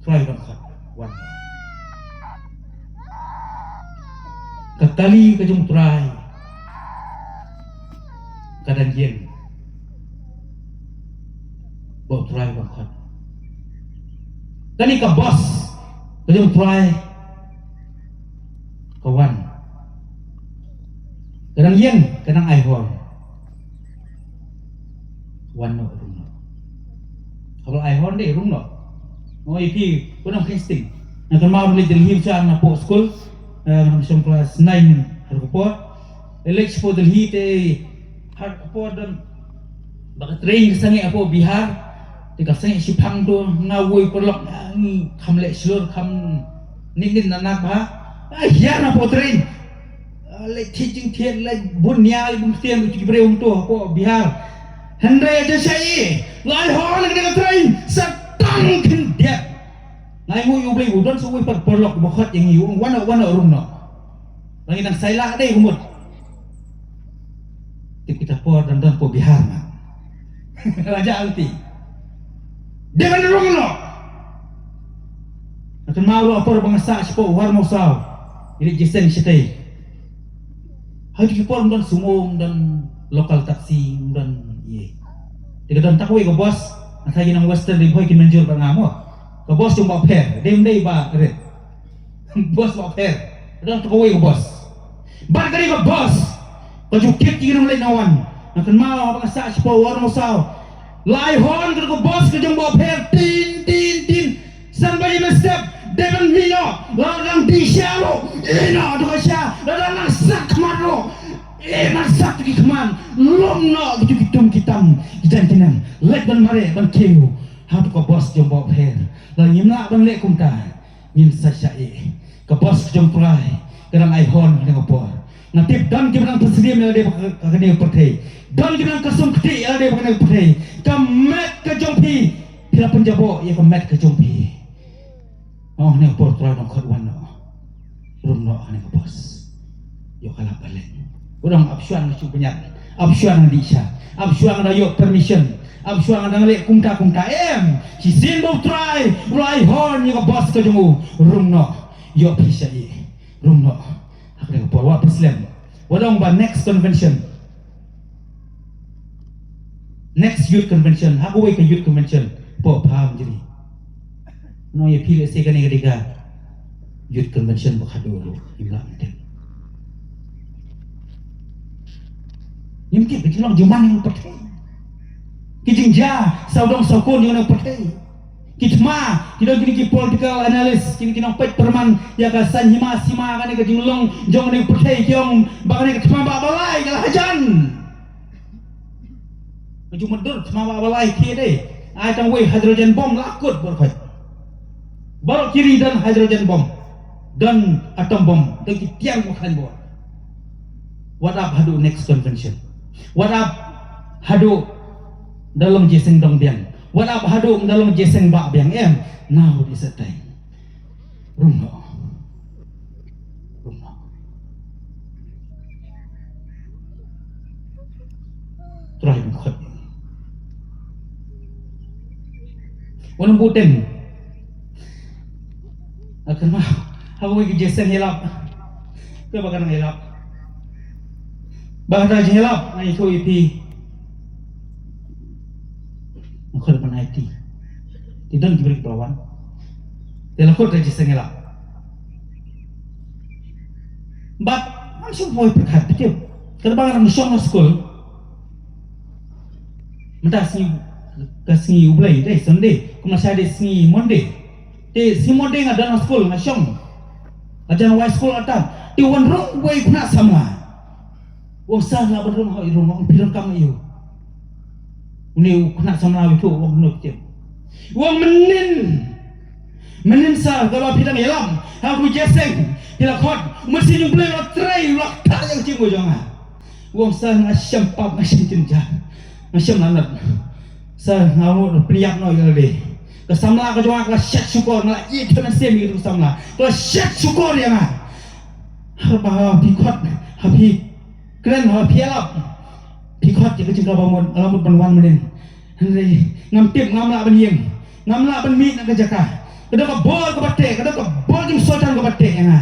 Trai ban khot wan. Ka kali ka jong u Trai ka dang ïeng ba u Trai ban khot. Kane ka bos ka jong u Trai ka wan. Ka dang ïeng, ka dang ai hon. Wan noh, rung noh. Haba la ai hon de, rung noh. Nga ong ïa phi, u nongkheiñ sting. Nga kynmaw nga leit Delhi, sha nga poi skul, eh, nga dang shong klas nine ha ka por. Leit shapoh Delhi te ha ka por don ba ka train ka sangeh hapoh Bihar. Te ka sangeh shiphang to, nga wei paralok, nga kham leh shlur, kham nin nin na nak bha. Ai, hiar hapoh train. Ah, leh thied jingthied, leh bun nia, leh bun ktien, u ki briew hangto hapoh Bihar. Hynrei ïa sha i, la ai hon ha kane ka train, sa tang khyndiat. Nga ai nguh ïa U Blei, u don sa uwei pat paralok ba khot ïa ngi, u ong wan noh, wan noh, rung noh. Ba ngi dang sailak dei ka mut. Tip kita por dang don hapoh Bihar, man. La jah lynti. Dei ban rung noh. Nga kynmaw ruh ha por ba nga sah shapoh War Mawsaw, ngi leit jingïaseng shatei. Ha kito ki por ym don sumo, ym don local taxi, ym don ïa. Te ka don tang kawei ka bos, nga tharai ki nong Western Ri Bhoi kin mynjur bad nga mo. Ka bos jong Bah Pher, dei ym dei Bah Rit? Bos Bah Pher. Ka don tang kawei ka bos. Bad kane ka bos ka ju kit ïa ki nongleit nongwan. Nga kynmaw haba nga sah shapoh War Mawsaw, la ai hon kane ka bos ka jong Bah Pher, tin, tin, tin. San baje mynstep, dei ban mih noh. Lada dang dih sha ruh, ïeh noh, to ka sha. Lada dang sat khmat ruh, ïeh noh, sat ki khmat. Lum noh kito ki tum ki tam, ki jan ki nam. Leit ban mareh ban kiew ha to ka bos jong Bah Pher. Lada ngim lah ban leh kumta, ngin sa shah ïeh. Ka bos ka jong U Trai ka dang ai hon ha kane ka por. Nga tip don kiba dang pynsyriem ïa lade bad ka, ka, kane ka pyrthei. Don kiba dang kyrsum ktieh ïa lade bad kane ka pyrthei. Ka met ka jong phi, phi la pynjaboh ïa ka met ka jong phi. Oh, ha kane ka por U Trai u dang khot, wan noh. Rung noh ha kane ka bos. Ïoh ka lap ban leit. U ong ap shuwa nga shu pynïap, ap shuwa nga dih sha, ap shuwa nga da ïoh permission, ap shuwa nga dang leh kumta kumta. Em, shisien ba U Trai u la ai hon ïa ka bos ka jong u, rung noh. Ïoh phi sha ïeh. Rung noh. Ha kane ka por wat pynslem. Wat ong ba next convention, next youth convention, ha kawei ka youth convention, pok pha mynjri. Nong ïa phi lehse kane ka dei ka youth convention ba khadduh ruh, ngim lah ban tip. Ngim tip ka jinglong jingman jong ka pyrthei, ki jingjia sawdong sawkun jong ka pyrthei. Ki thma, ki don kine ki political analyst, kine ki nongpeit pyrman ïa ka saiñ hima sima, kane ka jinglong jong kane ka pyrthei, ki ong ba kane ka thma bah balai ka la hajan. Ka jingmut dur thma bah balai ki dei. Ai tang wei hydrogen bomb la kut baroh khoit. Baroh ki ri don hydrogen bomb, don atom bomb, don ki tiar ba khlaiñ bor. Wat ap haduh next convention. Wat ap haduh da long jingïaseng dong biang. Wat ap haduh da long jingïaseng bah biang, em. Now is the time. Rung noh. Rung noh. Trai ban khot. Wan butem. Kynmaw, ha kawei ka jingïaseng ïalap. Kaba ka nang ïalap. Ba hata jingïalap, nga ïathuh ïa phi. Nga khot ban aiti. Te don ki briew ba wan. Te la khot ka jingïaseng ïalap. Bad, ngam shym poi pyrkhat phi tip. Kaba nga nang shong ha skul. Mynta sngi, ka sngi U Blei, dei Sunday. Kumba shai dei sngi Monday. Te sngi Monday nga don ha skul nga shong. Ka jan wai skul atan. Te wan rung uwei u khynnah samla. U ong sir lah ban rung ha ïa rung, u ong phi donkam ïa u. Une u khynnah samla u ïathuh u ong kumno phi tip. U ong mynnin. Mynnin sir kaba phi dang ïalam ha ka jingïaseng phi la khot. U Mynsiem U Blei u la trei u la ktah ïa ka jingim ka jong nga. U ong sir nga shem pap nga shem jynjar. Nga shem lanot. Sir nga mut pynïap noh ïa lade. Ka samla ka jong nga ka la shet shukor nga la ïeit ha ka mynsiem ïa ka samla. Ka la shet shukor ïa nga. Haba phi khot ha phi kren ha phi ïalap. Phi khot ïa ka jingkyrpad ba mut nga la mut ban wan mynnin. Hynrei ngam tip ngam lah ban ïeng. Ngam lah ban mih na ka jaka. Ka dei ka bor kaba teh, ka dei ka bor jong Soitan kaba teh ïa nga.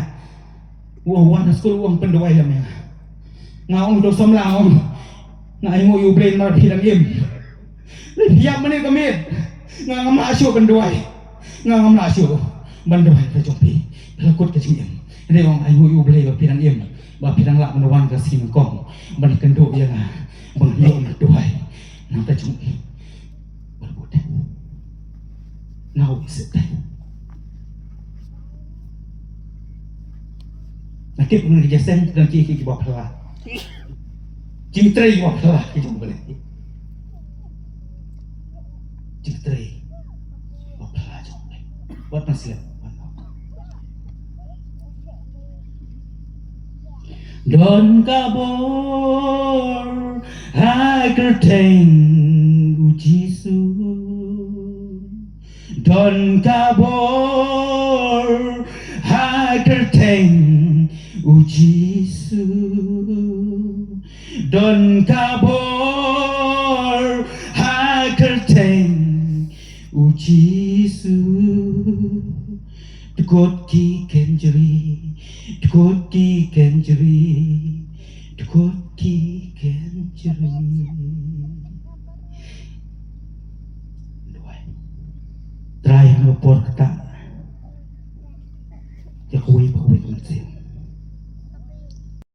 U wan ha skul u ong pynduwai lem ïa nga. Nga ong to samla nga ong. Nga ainguh ïa U Blei namar phi dang im. Lei phi ïap mynne ka miet. Nga ngam lah shuh ban duwai. Nga ngam lah shuh ban duwai ka jong phi. Phi la kut ka jingim. Hynrei ong ainguh ïa U Blei ba phi dang im. Ba phi dang lah ban wan ka sngi nyngkong. Ban kynduh ïa nga. Ban ïoh ban duwai. Nangta jong i. Ba la bud. Nga u isip dei. Nga tip ngi ki jingïaseng don ki ki kiba phylla. Jingtrei kiba phylla ki jong U Blei. Jingtrei kiba phylla jong U Blei. Wat nang slem. Don ka bor ha kyrteng u Jisu. Don ka bor ha kyrteng u Jisu. Don ka bor ha kyrteng u Jisu. Dkut ki kynjri, dkut ki kynjri, dkut ki kynjri. Duwai. Trai ha ka por kata.